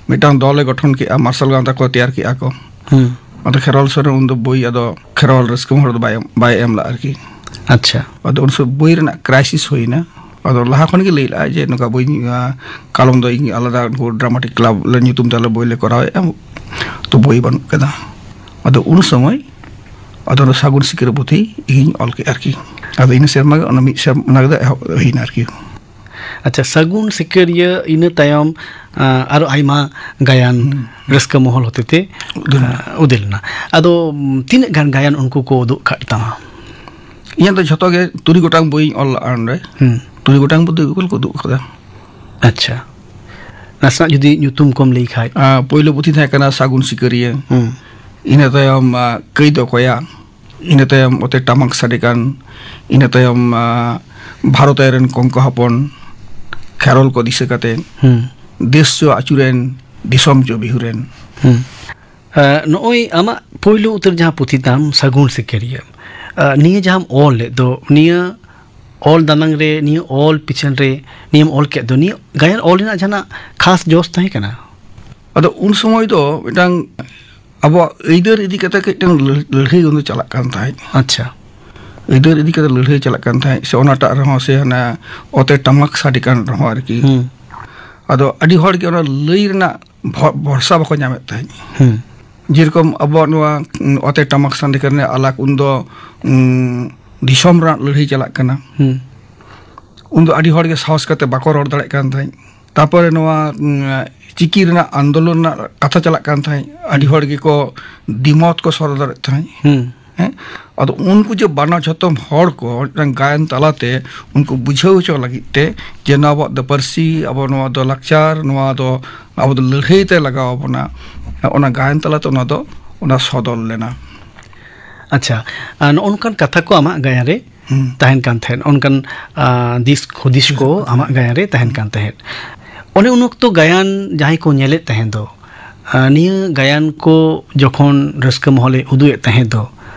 ᱢᱤᱫᱴᱟᱝ ᱫᱚᱞᱮ ᱜᱚᱴᱷᱚᱱ ᱠᱮᱜᱼᱟ, ᱢᱟᱨᱥᱟᱞ ᱜᱟᱶᱛᱟ ᱠᱚ ᱛᱮᱭᱟᱨ ᱠᱮᱜᱼᱟ ᱠᱚ᱾ ᱦᱩᱸ᱾ ᱟᱫᱚ ᱠᱷᱮᱨᱣᱟᱞ ᱥᱚᱨᱮᱱ ᱩᱱᱫᱚ ᱵᱳᱭ ᱟᱫᱚ ᱠᱷᱮᱨᱣᱟᱞ ᱨᱟᱹᱥᱠᱟᱹ ᱢᱚᱦᱚᱞ ᱫᱚ ᱵᱟᱭ ᱮᱢ, ᱵᱟᱭ ᱮᱢ ᱞᱮᱫᱼᱟ ᱟᱨᱠᱤ᱾ ᱟᱪᱪᱷᱟ᱾ ᱟᱫᱚ ᱩᱱ ᱥᱚᱢᱚᱭ ᱵᱳᱭ ᱨᱮᱱᱟᱜ ᱠᱨᱟᱭᱥᱤᱥ ᱦᱩᱭᱱᱟ᱾ ᱟᱫᱚ ᱞᱟᱦᱟ ᱠᱷᱚᱱ ᱜᱮ ᱞᱟᱹᱭ ᱞᱮᱫᱼᱟ ᱡᱮ ᱱᱚᱝᱠᱟ ᱵᱳᱭ, ᱟᱸ, ᱠᱟᱞᱚᱢ ᱫᱚ ᱤᱧ ᱟᱞᱟᱫᱟ ᱩᱱᱠᱩ ᱰᱨᱟᱢᱟᱴᱤᱠ ᱠᱞᱟᱵᱽ ᱞᱮ ᱧᱩᱛᱩᱢ ᱛᱮ ᱟᱞᱮ ᱵᱳᱭ ᱞᱮ ᱠᱚᱨᱟᱣᱮᱫᱼᱟ, ᱛᱚ ᱵᱳᱭ ᱵᱟᱹᱱᱩᱜ ᱠᱟᱫᱟ᱾ ᱟᱫᱚ ᱩᱱ ᱥᱚᱢᱚᱭ ᱟᱫᱚ ᱚᱱᱟ ᱥᱟᱹᱜᱩᱱ ᱥᱤᱠᱟᱹᱨ ᱯᱩᱛᱷᱤ ᱤᱧ ᱚᱞ ᱠᱮᱫᱼᱟ ᱟᱨᱠᱤ᱾ ᱟᱫᱚ ᱤᱱᱟᱹ ᱥᱮᱨᱢᱟ ᱜᱮ ᱚᱱᱟ ᱢᱤᱫ ᱥᱮᱨᱢᱟ ᱚᱱᱟ ᱜᱮ ᱮᱦᱚᱵ ᱦᱩᱭᱱᱟ ᱟᱨᱠᱤ᱾ ᱟᱪᱪᱷᱟ, ᱥᱟᱹᱜᱩᱱ ᱥᱤᱠᱟᱹᱨᱤᱭᱟᱹ, ᱤᱱᱟᱹ ᱛᱟᱭᱚᱢ, ᱟᱸ, ᱟᱨᱚ ᱟᱭᱢᱟ ᱜᱟᱭᱟᱱ ᱦᱩᱸ᱾ ᱨᱟᱹᱥᱠᱟᱹ ᱢᱚᱦᱚᱞ ᱦᱚᱛᱮᱛᱮ, ᱩᱫᱮᱞ ᱮᱱᱟ᱾ ᱟᱸ, ᱩᱫᱮᱞ ᱮᱱᱟ᱾ ᱟᱫᱚ, ᱩᱢ, ᱛᱤᱱᱟᱹᱜ ᱜᱟᱱ ᱜᱟᱭᱟᱱ ᱩᱱᱠᱩ ᱠᱚ ᱩᱫᱩᱜ ᱟᱠᱟᱫ ᱛᱟᱢᱟ? ᱤᱧᱟᱹᱜ ᱫᱚ ᱡᱷᱚᱛᱚ ᱜᱮ ᱛᱩᱨᱩᱭ ᱜᱚᱴᱟᱝ ᱵᱳᱭᱤᱧ ᱚᱞ ᱞᱟᱜᱼᱟ ᱚᱸᱰᱮ᱾ ᱦᱩᱸ᱾ ᱛᱩᱨᱩᱭ ᱜᱚᱴᱟᱝ ᱵᱳᱭ ᱫᱚ ᱩᱱᱠᱩ ᱠᱚ ᱩᱫᱩᱜ ᱟᱠᱟᱫᱟ᱾ ᱟᱪᱪᱷᱟ᱾ ᱱᱟᱥᱮᱱᱟᱜ ᱡᱩᱫᱤ ᱧᱩᱛᱩᱢ ᱠᱚᱢ ᱞᱟᱹᱭ ᱠᱷᱟᱡ᱾ ᱟᱸ, ᱯᱳᱭᱞᱳ ᱯᱩᱛᱷᱤ ᱛᱟᱦᱮᱸ ᱠᱟᱱᱟ ᱥᱟᱹᱜᱩᱱ ᱥᱤᱠᱟᱹᱨᱤᱭᱟᱹ᱾ ᱦᱩᱸ᱾ ᱤᱱᱟᱹ ᱛᱟᱭᱚᱢ, ᱟᱸ, ᱠᱟᱹᱭ ᱫᱚ ᱚᱠᱚᱭᱟ? ᱤᱱᱟᱹ ᱛᱟᱭᱚᱢ ᱚᱛᱮ ᱴᱟᱢᱟᱠ ᱥᱟᱰᱮ ᱠᱟᱱ, ᱤᱱᱟᱹ ᱛᱟᱭᱚᱢ, ᱟᱸ, ᱵᱷᱟᱨᱚᱛ ᱟᱭ ᱨᱮᱱ ᱠᱚᱝᱠᱚ ᱦᱚᱯᱚᱱ, ᱠᱷᱮᱨᱚᱞ ᱠᱚ ᱫᱤᱥᱟᱹ ᱠᱟᱛᱮ, ᱦᱩᱸ᱾ ᱫᱮᱥ ᱪᱚ ᱟᱹᱪᱩᱨᱮᱱ, ᱫᱤᱥᱚᱢ ᱪᱚ ᱵᱤᱦᱩᱨᱮᱱ᱾ ᱦᱩᱸ᱾ ᱟᱸ, ᱱᱚᱜᱼᱚᱭ ᱟᱢᱟᱜ ᱯᱳᱭᱞᱳ ᱩᱛᱟᱹᱨ ᱡᱟᱦᱟᱸ ᱯᱩᱛᱷᱤ ᱛᱟᱢ, ᱥᱟᱹᱜᱩᱱ ᱥᱤᱠᱟᱹᱨᱤᱭᱟᱹ, ᱟᱸ, ᱱᱤᱭᱟᱹ ᱡᱟᱦᱟᱸᱢ ᱚᱞ ᱞᱮᱫ ᱫᱚ, ᱱᱤᱭᱟᱹ ᱚᱞ ᱫᱟᱱᱟᱝ ᱨᱮ, ᱱᱤᱭᱟᱹ ᱚᱞ ᱯᱤᱪᱷᱟᱹᱱ ᱨᱮ, ᱱᱤᱭᱟᱹᱢ ᱚᱞ ᱠᱮᱫ ᱫᱚ, ᱱᱤᱭᱟᱹ ᱜᱟᱭᱟᱱ ᱚᱞ ᱨᱮᱱᱟᱜ ᱡᱟᱦᱟᱱᱟᱜ ᱠᱷᱟᱥ ᱡᱚᱥ ᱛᱟᱦᱮᱸ ᱠᱟᱱᱟ? ᱟᱫᱚ ᱩᱱ ᱥᱚᱢᱚᱭ ᱫᱚ ᱢᱤᱫᱴᱟᱝ ᱟᱵᱚᱣᱟᱜ ᱟᱹᱭᱫᱟᱹᱨ ᱤᱫᱤ ᱠᱟᱛᱮ ᱢᱤᱫᱴᱟᱝ ᱞᱟᱹᱲ-, ᱞᱟᱹᱲᱦᱟᱹᱭ ᱩᱱ ᱫᱚ ᱪᱟᱞᱟᱜ ᱠᱟᱱ ᱛᱟᱦᱮᱸᱫ᱾ ᱟᱪᱪᱷᱟ᱾ ᱟᱹᱭᱫᱟᱹᱨ ᱤᱫᱤ ᱠᱟᱛᱮ ᱞᱟᱹᱲᱦᱟᱹᱭ ᱪᱟᱞᱟᱜ ᱠᱟᱱ ᱛᱟᱦᱮᱸᱫ, ᱥᱮ ᱚᱱᱟᱴᱟᱜ ᱨᱮᱦᱚᱸ, ᱥᱮ ᱦᱟᱱᱟ ᱚᱛᱮ ᱴᱟᱢᱟᱠ ᱥᱟᱰᱮ ᱠᱟᱱ ᱨᱮᱦᱚᱸ ᱟᱨᱠᱤ᱾ ᱦᱩᱸ᱾ ᱟᱫᱚ ᱟᱹᱰᱤ ᱦᱚᱲ ᱜᱮ ᱚᱱᱟ ᱞᱟᱹᱭ ᱨᱮᱱᱟᱜ ᱵᱷᱚ-, ᱵᱷᱚᱨᱥᱟ ᱵᱟᱠᱚ ᱧᱟᱢᱮᱫ ᱛᱟᱦᱮᱸᱫ᱾ ᱦᱩᱸ᱾ ᱡᱮᱨᱚᱠᱚᱢ ᱟᱵᱚᱣᱟᱜ ᱱᱚᱣᱟ, ᱩᱸ, ᱚᱛᱮ ᱴᱟᱢᱟᱠ ᱥᱟᱰᱮ ᱠᱟᱱ ᱨᱮᱱᱟᱜ ᱟᱞᱟᱠ, ᱩᱱᱫᱚ, ᱩᱸ, ᱫᱤᱥᱚᱢ ᱨᱮᱱᱟᱜ ᱞᱟᱹᱲᱦᱟᱹᱭ ᱪᱟᱞᱟᱜ ᱠᱟᱱᱟ᱾ ᱦᱩᱸ᱾ ᱩᱱᱫᱚ ᱟᱹᱰᱤ ᱦᱚᱲ ᱜᱮ ᱥᱟᱦᱚᱥ ᱠᱟᱛᱮ ᱵᱟᱠᱚ ᱨᱚᱲ ᱫᱟᱲᱮᱭᱟᱜ ᱠᱟᱱ ᱛᱟᱦᱮᱸᱫ᱾ ᱛᱟᱨᱯᱚᱨᱮ ᱱᱚᱣᱟ, ᱩᱸ, ᱪᱤᱠᱤ ᱨᱮᱱᱟᱜ ᱟᱱᱫᱳᱞᱚᱱ ᱨᱮᱱᱟᱜ ᱠᱟᱛᱷᱟ ᱪᱟᱞᱟᱜ ᱠᱟᱱ ᱛᱟᱦᱮᱸᱫ, ᱟᱹᱰᱤ ᱦᱚᱲ ᱜᱮᱠᱚ ᱫᱤᱢᱚᱛ ᱠᱚ ᱥᱚᱫᱚᱨ ᱫᱟᱲᱮᱭᱟᱜ ᱛᱟᱦᱮᱸᱫ᱾ ᱦᱩᱸ᱾ ᱦᱮᱸ? ᱟᱫᱚ ᱩᱱᱠᱩ ᱡᱮ ᱵᱟᱱᱟ ᱡᱷᱚᱛᱚᱢ ᱦᱚᱲ ᱠᱚ ᱢᱤᱫᱴᱟᱝ ᱜᱟᱭᱟᱱ ᱛᱟᱞᱟᱛᱮ ᱩᱱᱠᱩ ᱵᱩᱡᱷᱟᱹᱣ ᱦᱚᱪᱚ ᱞᱟᱹᱜᱤᱫ ᱛᱮ ᱡᱮ ᱱᱚᱣᱟ ᱟᱵᱚᱣᱟᱜ ᱫᱚ ᱯᱟᱹᱨᱥᱤ, ᱟᱵᱚ ᱱᱚᱣᱟ ᱫᱚ ᱞᱟᱠᱪᱟᱨ, ᱱᱚᱣᱟ ᱫᱚ ᱟᱵᱚ ᱫᱚ ᱞᱟᱹᱲᱦᱟᱹᱭ ᱛᱮ ᱞᱟᱜᱟᱣ ᱟᱵᱚᱱᱟ, ᱚᱱᱟ ᱜᱟᱭᱟᱱ ᱛᱟᱞᱟᱛᱮ ᱚᱱᱟ ᱫᱚ, ᱚᱱᱟ ᱥᱚᱫᱚᱨ ᱞᱮᱱᱟ᱾ ᱟᱪᱪᱷᱟ, ᱟᱨ ᱱᱚᱜᱼᱚ ᱱᱚᱝᱠᱟᱱ ᱠᱟᱛᱷᱟ ᱠᱚ ᱟᱢᱟᱜ ᱜᱟᱭᱟᱱ ᱨᱮ ᱦᱩᱸ᱾ ᱛᱟᱦᱮᱱ ᱠᱟᱱ ᱛᱟᱦᱮᱸᱫ, ᱚᱱᱠᱟᱱ, ᱟᱸ, ᱫᱤᱥ ᱦᱩᱫᱤᱥ ᱠᱚ ᱟᱢᱟᱜ ᱜᱟᱭᱟᱱ ᱨᱮ ᱛᱟᱦᱮᱱ ᱠᱟᱱ ᱛᱟᱦᱮᱸᱫ᱾ ᱚᱱᱮ ᱩᱱ ᱚᱠᱛᱚ ᱜᱟᱭᱟᱱ ᱡᱟᱦᱟᱸᱭ ᱠᱚ ᱧᱮᱞᱮᱫ ᱛᱟᱦᱮᱸᱫ ᱫᱚ, ᱟᱸ, ᱱᱤᱭᱟᱹ ᱜᱟᱭᱟᱱ ᱠᱚ ᱡᱚᱠᱷᱚᱱ ᱨᱟᱹᱥᱠᱟᱹ ᱢᱚᱦᱚᱞᱮ ᱩᱫᱩᱜ ᱮᱫ ᱛᱟᱦᱮᱸᱫ ᱫᱚ,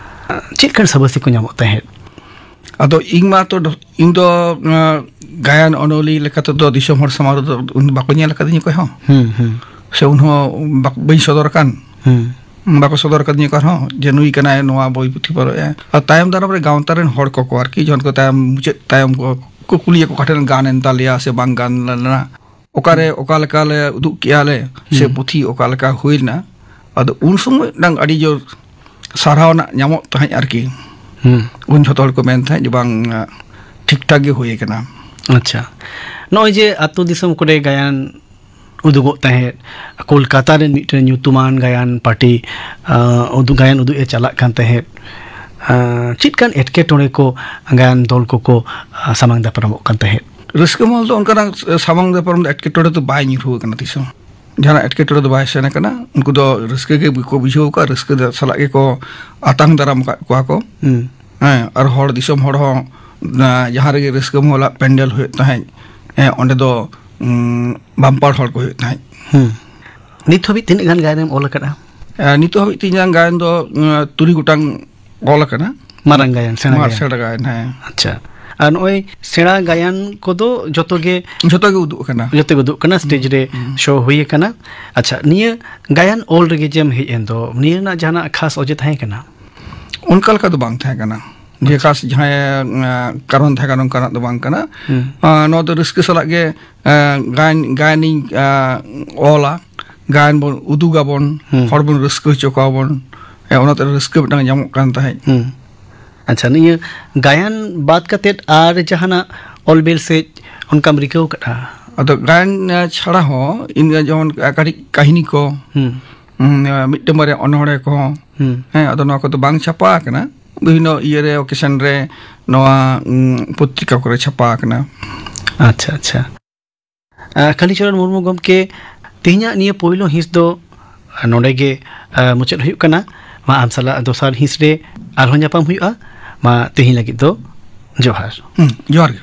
ᱟᱸ, ᱪᱮᱫ ᱞᱮᱠᱟᱱ ᱥᱟᱵᱟᱥᱤ ᱠᱚ ᱧᱟᱢᱚᱜ ᱛᱟᱦᱮᱸᱫ? ᱟᱫᱚ ᱤᱧ ᱢᱟ ᱛᱚ ᱰᱚ-, ᱤᱧ ᱫᱚ, ᱟᱸ, ᱜᱟᱭᱟᱱ ᱚᱱᱚᱞᱤᱭᱟᱹ ᱞᱮᱠᱟ ᱛᱮᱫᱚ ᱫᱤᱥᱚᱢ ᱦᱚᱲ ᱥᱟᱢᱟᱝ ᱨᱮᱫᱚ ᱩᱱ ᱵᱟᱠᱚ ᱧᱮᱞ ᱟᱠᱟᱫᱤᱧ ᱚᱠᱚᱭ ᱦᱚᱸ᱾ ᱦᱩᱸ, ᱦᱩᱸ᱾ ᱥᱮ ᱩᱱ ᱦᱚᱸ ᱵᱟᱠ-, ᱵᱟᱹᱧ ᱥᱚᱫᱚᱨ ᱟᱠᱟᱱ᱾ ᱦᱩᱸ᱾ ᱵᱟᱠᱚ ᱥᱚᱫᱚᱨ ᱟᱠᱟᱫᱤᱧᱟ ᱚᱠᱟ ᱨᱮᱦᱚᱸ ᱡᱮ ᱱᱩᱭ ᱠᱟᱱᱟᱭ ᱱᱚᱣᱟ ᱵᱳᱭ ᱯᱩᱛᱷᱤ ᱯᱟᱨᱚ ᱮ᱾ ᱟᱨ ᱛᱟᱭᱚᱢ ᱫᱟᱨᱟᱢ ᱨᱮ ᱜᱟᱶᱛᱟ ᱨᱮᱱ ᱦᱚᱲ ᱠᱚᱠᱚ ᱟᱨᱠᱤ ᱡᱚᱠᱷᱚᱱ ᱠᱚ ᱛᱟᱭᱚᱢ, ᱢᱩᱪᱟᱹᱫ ᱛᱟᱭᱚᱢ ᱠᱚ ᱠᱚ ᱠᱩᱞᱤᱭᱟᱠᱚ ᱚᱠᱟ ᱴᱷᱮᱱ ᱜᱟᱱ ᱮᱱ ᱛᱟᱞᱮᱭᱟ ᱥᱮ ᱵᱟᱝ ᱜᱟᱱ ᱞᱮᱱᱟ, ᱚᱠᱟᱨᱮ ᱚᱠᱟ ᱞᱮᱠᱟ ᱞᱮ ᱩᱫᱩᱜ ᱠᱮᱜᱼᱟ ᱞᱮ ᱥᱮ ᱦᱩᱸ᱾ ᱯᱩᱛᱷᱤ ᱚᱠᱟ ᱞᱮᱠᱟ ᱦᱩᱭ ᱞᱮᱱᱟ᱾ ᱟᱫᱚ ᱩᱱ ᱥᱚᱢᱚᱭ ᱢᱤᱫᱴᱟᱝ ᱟᱹᱰᱤ ᱡᱳᱨ ᱥᱟᱨᱦᱟᱣ ᱨᱮᱱᱟᱜ ᱧᱟᱢᱚᱜ ᱛᱟᱦᱮᱸᱫ ᱟᱨᱠᱤ᱾ ᱦᱩᱸ᱾ ᱩᱱ ᱡᱷᱚᱛᱚ ᱦᱚᱲ ᱠᱚ ᱢᱮᱱ ᱛᱟᱦᱮᱸᱫ ᱡᱮ ᱵᱟᱝ, ᱴᱷᱤᱠ ᱴᱷᱟᱠ ᱜᱮ ᱦᱩᱭ ᱟᱠᱟᱱᱟ᱾ ᱟᱪᱪᱷᱟ, ᱱᱚᱜᱼᱚᱭ ᱡᱮ ᱟᱹᱛᱩ ᱫᱤᱥᱚᱢ ᱠᱚᱨᱮ ᱜᱟᱭᱟᱱ ᱩᱫᱩᱜᱚᱜ ᱛᱟᱦᱮᱸᱫ, ᱠᱳᱞᱠᱟᱛᱟ ᱨᱮᱱ ᱢᱤᱫᱴᱮᱱ ᱧᱩᱛᱩᱢᱟᱱ ᱜᱟᱭᱟᱱ ᱯᱟᱨᱴᱤ, ᱟᱸ, ᱩᱫᱩᱜ, ᱜᱟᱭᱟᱱ ᱩᱫᱩᱜ ᱮ ᱪᱟᱞᱟᱜ ᱠᱟᱱ ᱛᱟᱦᱮᱸᱫ, ᱟᱸ, ᱪᱮᱫ ᱠᱟᱱ ᱮᱴᱠᱮᱴᱚᱬᱮ ᱠᱚ ᱜᱟᱭᱟᱱ ᱫᱚᱞ ᱠᱚᱠᱚ, ᱟᱸ, ᱥᱟᱢᱟᱝ ᱫᱟᱯᱨᱟᱢᱚᱜ ᱠᱟᱱ ᱛᱟᱦᱮᱸᱫ? ᱨᱟᱹᱥᱠᱟᱹ ᱢᱚᱦᱚᱞ ᱫᱚ ᱚᱱᱠᱟᱱᱟᱜ ᱥᱟᱢᱟᱝ ᱫᱟᱯᱨᱟᱢ ᱫᱚ ᱮᱴᱠᱮᱴᱚᱬᱮ ᱫᱚ ᱵᱟᱭ ᱧᱩᱨᱦᱩ ᱟᱠᱟᱱᱟ ᱛᱤᱥ ᱦᱚᱸ᱾ ᱡᱟᱦᱟᱱᱟᱜ ᱮᱴᱠᱮᱴᱚᱬᱮ ᱫᱚ ᱵᱟᱭ ᱥᱮᱱ ᱟᱠᱟᱱᱟ᱾ ᱩᱱᱠᱩ ᱫᱚ ᱨᱟᱹᱥᱠᱟᱹ ᱜᱮ ᱠᱚ ᱵᱩᱡᱷᱟᱹᱣ ᱟᱠᱟᱫᱼᱟ, ᱨᱟᱹᱥᱠᱟᱹ ᱫᱚ ᱥᱟᱞᱟᱜ ᱜᱮᱠᱚ ᱟᱛᱟᱝ ᱫᱟᱨᱟᱢ ᱟᱠᱟᱫ ᱠᱚᱣᱟ ᱠᱚ᱾ ᱦᱩᱸ᱾ ᱦᱮᱸ, ᱟᱨ ᱦᱚᱲ ᱫᱤᱥᱚᱢ ᱦᱚᱲ ᱦᱚᱸ, ᱟᱸ, ᱡᱟᱦᱟᱸ ᱨᱮᱜᱮ ᱨᱟᱹᱥᱠᱟᱹ ᱢᱚᱦᱚᱞᱟᱜ ᱯᱮᱱᱰᱮᱞ ᱦᱩᱭᱩᱜ ᱛᱟᱦᱮᱸᱫ, ᱦᱮᱸ, ᱚᱸᱰᱮ ᱫᱚ, ᱩᱸ, ᱵᱟᱢᱯᱟᱲ ᱦᱚᱲ ᱠᱚ ᱦᱩᱭᱩᱜ ᱛᱟᱦᱮᱸᱫ᱾ ᱦᱩᱸ᱾ ᱱᱤᱛ ᱦᱟᱹᱵᱤᱡ ᱛᱤᱱᱟᱹᱜ ᱜᱟᱱ ᱜᱟᱭᱟᱱᱮᱢ ᱚᱞ ᱟᱠᱟᱫᱼᱟ? ᱟᱸ, ᱱᱤᱛᱚᱜ ᱦᱟᱹᱵᱤᱡ ᱛᱮ ᱤᱧᱟᱹᱜ ᱜᱟᱭᱟᱱ ᱫᱚ, ᱩᱸ, ᱛᱩᱨᱩᱭ ᱜᱚᱴᱟᱝ ᱚᱞ ᱟᱠᱟᱱᱟ᱾ ᱢᱟᱨᱟᱝ ᱜᱟᱭᱟᱱ, ᱥᱮᱬᱟ ᱢᱟᱨ-, ᱜᱟᱭᱟᱱ᱾ ᱥᱮᱬᱟ ᱜᱟᱭᱟᱱ, ᱦᱮᱸ᱾ ᱟᱪᱪᱷᱟ᱾ ᱟᱨ ᱱᱚᱜᱼᱚᱭ ᱥᱮᱬᱟ ᱜᱟᱭᱟᱱ ᱠᱚᱫᱚ ᱡᱚᱛᱚ ᱜᱮ ᱡᱚᱛᱚ ᱜᱮ ᱩᱫᱩᱜ ᱟᱠᱟᱱᱟ᱾ ᱡᱚᱛᱚ ᱜᱮ ᱩᱫᱩᱜ ᱠᱟᱱᱟ, ᱥᱴᱮᱡᱽ ᱨᱮ ᱦᱩᱸ᱾ ᱥᱳ ᱦᱩᱭ ᱟᱠᱟᱱᱟ᱾ ᱟᱪᱪᱷᱟ, ᱱᱤᱭᱟᱹ ᱜᱟᱭᱟᱱ ᱚᱞ ᱨᱮᱜᱮ ᱡᱮᱢ ᱦᱮᱡ ᱮᱱ ᱫᱚ, ᱱᱤᱭᱟᱹ ᱨᱮᱱᱟᱜ ᱡᱟᱦᱟᱱᱟᱜ ᱠᱷᱟᱥ ᱚᱡᱮ ᱛᱟᱦᱮᱸ ᱠᱟᱱᱟ? ᱚᱱᱠᱟ ᱞᱮᱠᱟ ᱫᱚ ᱵᱟᱝ ᱛᱟᱦᱮᱸ ᱠᱟᱱᱟ᱾ ᱡᱮ ᱟᱪᱪᱷᱟ᱾ ᱠᱷᱟᱥ ᱡᱟᱦᱟᱸᱭ, ᱟᱸ, ᱠᱟᱨᱚᱱ ᱛᱟᱦᱮᱸ ᱠᱟᱱᱟ, ᱚᱱᱠᱟᱱᱟᱜ ᱫᱚ ᱵᱟᱝ ᱠᱟᱱᱟ᱾ ᱦᱩᱸ᱾ ᱟᱸ, ᱱᱚᱣᱟ ᱫᱚ ᱨᱟᱹᱥᱠᱟᱹ ᱥᱟᱞᱟᱜ ᱜᱮ, ᱟᱸ, ᱜᱟᱭᱟᱱ, ᱜᱟᱭᱟᱱᱤᱧ, ᱟᱸ, ᱚᱞᱟ, ᱜᱟᱭᱟᱱ ᱵᱚᱱ ᱩᱫᱩᱜᱟᱵᱚᱱ, ᱦᱩᱸ᱾ ᱦᱚᱲ ᱵᱚᱱ ᱨᱟᱹᱥᱠᱟᱹ ᱦᱚᱪᱚ ᱠᱚᱣᱟ ᱵᱚᱱ᱾ ᱦᱮᱸ, ᱚᱱᱟᱛᱮ ᱨᱟᱹᱥᱠᱟᱹ ᱢᱤᱫᱴᱟᱝ ᱧᱟᱢᱚᱜ ᱠᱟᱱ ᱛᱟᱦᱮᱸᱫ᱾ ᱦᱩᱸ᱾ ᱟᱪᱪᱷᱟ, ᱱᱤᱭᱟᱹ ᱜᱟᱭᱟᱱ ᱵᱟᱫ ᱠᱟᱛᱮᱫ ᱟᱨ ᱡᱟᱦᱟᱱᱟᱜ ᱚᱞ ᱵᱤᱞ ᱥᱮᱫ ᱚᱱᱠᱟᱢ ᱨᱤᱠᱟᱹᱣ ᱠᱟᱫᱼᱟ? ᱟᱫᱚ ᱜᱟᱭᱟᱱ, ᱟᱸ, ᱪᱷᱟᱲᱟ ᱦᱚᱸ ᱤᱧ ᱡᱮᱢᱚᱱ ᱠᱟᱹᱴᱤᱡ ᱠᱟᱹᱦᱱᱤ ᱠᱚ, ᱦᱩᱸ᱾ ᱩᱸ, ᱢᱤᱫᱴᱟᱝ ᱵᱟᱨᱭᱟ ᱚᱱᱚᱬᱦᱮ ᱠᱚᱦᱚᱸ᱾ ᱦᱩᱸ᱾ ᱦᱮᱸ, ᱟᱫᱚ ᱱᱚᱣᱟ ᱠᱚᱫᱚ ᱵᱟᱝ ᱪᱷᱟᱯᱟ ᱟᱠᱟᱱᱟ᱾ ᱵᱤᱵᱷᱤᱱᱱᱚ ᱤᱭᱟᱹᱨᱮ, ᱳᱠᱮᱥᱚᱱ ᱨᱮ ᱱᱚᱣᱟ, ᱩᱸ, ᱯᱚᱛᱨᱤᱠᱟ ᱠᱚᱨᱮ ᱪᱷᱟᱯᱟ ᱟᱠᱟᱱᱟ᱾ ᱟᱪᱪᱷᱟ, ᱟᱪᱪᱷᱟ᱾ ᱟᱸ, ᱠᱟᱞᱤᱪᱚᱨᱚᱱ ᱢᱩᱨᱢᱩ ᱜᱚᱢᱠᱮ, ᱛᱮᱦᱮᱧᱟᱜ ᱱᱤᱭᱟᱹ ᱯᱳᱭᱞᱳ ᱦᱤᱸᱥ ᱫᱚ ᱱᱚᱰᱮ ᱜᱮ, ᱟᱸ, ᱢᱩᱪᱟᱹᱫ ᱦᱩᱭᱩᱜ ᱠᱟᱱᱟ᱾ ᱢᱟ ᱟᱢ ᱥᱟᱞᱟᱜ ᱫᱚᱥᱟᱨ ᱦᱤᱸᱥ ᱨᱮ ᱟᱨᱦᱚᱸ ᱧᱟᱯᱟᱢ ᱦᱩᱭᱩᱜᱼᱟ᱾ ᱢᱟ ᱛᱮᱦᱮᱧ ᱞᱟᱹᱜᱤᱫ ᱫᱚ ᱡᱚᱦᱟᱨ᱾ ᱦᱩᱸ, ᱡᱚᱦᱟᱨ ᱜᱮ᱾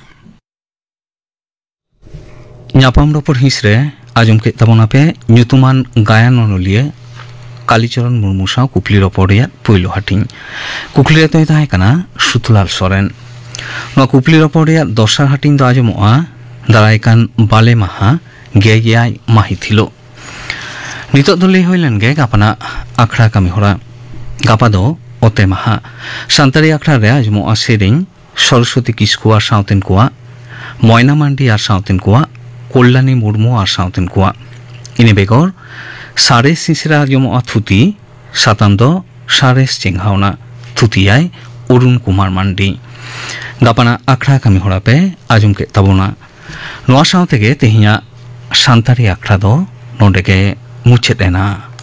ᱧᱟᱯᱟᱢ ᱨᱚᱯᱚᱲ ᱦᱤᱸᱥ ᱨᱮ ᱟᱸᱡᱚᱢ ᱠᱮᱫ ᱛᱟᱵᱚᱱᱟᱯᱮ ᱧᱩᱛᱩᱢᱟᱱ ᱜᱟᱭᱟᱱ ᱚᱱᱚᱞᱤᱭᱟᱹ ᱠᱟᱞᱤᱪᱚᱨᱚᱱ ᱢᱩᱨᱢᱩ ᱥᱟᱶ ᱠᱩᱠᱞᱤ ᱨᱚᱯᱚᱲ ᱨᱮᱭᱟᱜ ᱯᱳᱭᱞᱳ ᱦᱟᱹᱴᱤᱧ᱾ ᱠᱩᱠᱞᱤ ᱨᱮᱛᱚᱭ ᱛᱟᱦᱮᱸ ᱠᱟᱱᱟ ᱥᱩᱛᱷᱩᱞᱟᱞ ᱥᱚᱨᱮᱱ᱾ ᱱᱚᱣᱟ ᱠᱩᱠᱞᱤ ᱨᱚᱯᱚᱲ ᱨᱮᱭᱟᱜ ᱫᱚᱥᱟᱨ ᱦᱟᱹᱴᱤᱧ ᱫᱚ ᱟᱸᱡᱚᱢᱚᱜᱼᱟ ᱫᱟᱨᱟᱭ ᱠᱟᱱ ᱵᱟᱞᱮ ᱢᱟᱦᱟ, ᱜᱮᱞ ᱮᱭᱟᱭ ᱢᱟᱹᱦᱤᱛ ᱦᱤᱞᱳᱜ᱾ ᱱᱤᱛᱚᱜ ᱫᱚ ᱞᱟᱹᱭ ᱦᱩᱭ ᱞᱮᱱ ᱜᱮ ᱜᱟᱯᱟᱱᱟᱜ ᱟᱠᱷᱲᱟ ᱠᱟᱹᱢᱤ ᱦᱚᱨᱟ᱾ ᱜᱟᱯᱟ ᱫᱚ ᱚᱛᱮ ᱢᱟᱦᱟ᱾ ᱥᱟᱱᱛᱟᱲᱤ ᱟᱠᱷᱲᱟ ᱨᱮ ᱟᱸᱡᱚᱢᱚᱜᱼᱟ ᱥᱮᱨᱮᱧ, ᱥᱚᱨᱚᱥᱚᱛᱤ ᱠᱤᱥᱠᱩ ᱟᱨ ᱥᱟᱶᱛᱮᱱ ᱠᱚᱣᱟᱜ ᱢᱚᱭᱱᱟ ᱢᱟᱱᱰᱤ ᱟᱨ ᱥᱟᱶᱛᱮᱱ ᱠᱚᱣᱟᱜ, ᱠᱚᱞᱞᱟᱱᱤ ᱢᱩᱨᱢᱩ ᱟᱨ ᱥᱟᱶᱛᱮᱱ ᱠᱚᱣᱟᱜ᱾ ᱤᱱᱟᱹ ᱵᱮᱜᱚᱨ ᱥᱟᱬᱮᱥ ᱥᱤᱥᱤᱨ ᱟᱸᱡᱚᱢᱚᱜᱼᱟ ᱛᱷᱩᱛᱤ, ᱥᱟᱛᱟᱢ ᱫᱚ ᱥᱟᱬᱮᱥ ᱪᱮᱸᱜᱷᱟᱣᱱᱟ, ᱛᱷᱩᱛᱤᱭᱟᱭ ᱚᱨᱩᱱ ᱠᱩᱢᱟᱨ ᱢᱟᱱᱰᱤ᱾ ᱜᱟᱯᱟᱱᱟᱜ ᱟᱠᱷᱲᱟ ᱠᱟᱹᱢᱤ ᱦᱚᱨᱟ ᱯᱮ ᱟᱸᱡᱚᱢ ᱠᱮᱫ ᱛᱟᱵᱚᱱᱟ᱾ ᱱᱚᱣᱟ ᱥᱟᱶ ᱛᱮᱜᱮ ᱛᱮᱦᱮᱧᱟᱜ ᱥᱟᱱᱛᱟᱲᱤ ᱟᱠᱷᱲᱟ ᱫᱚ ᱱᱚᱰᱮ ᱜᱮ ᱢᱩᱪᱟᱹᱫ ᱮᱱᱟ᱾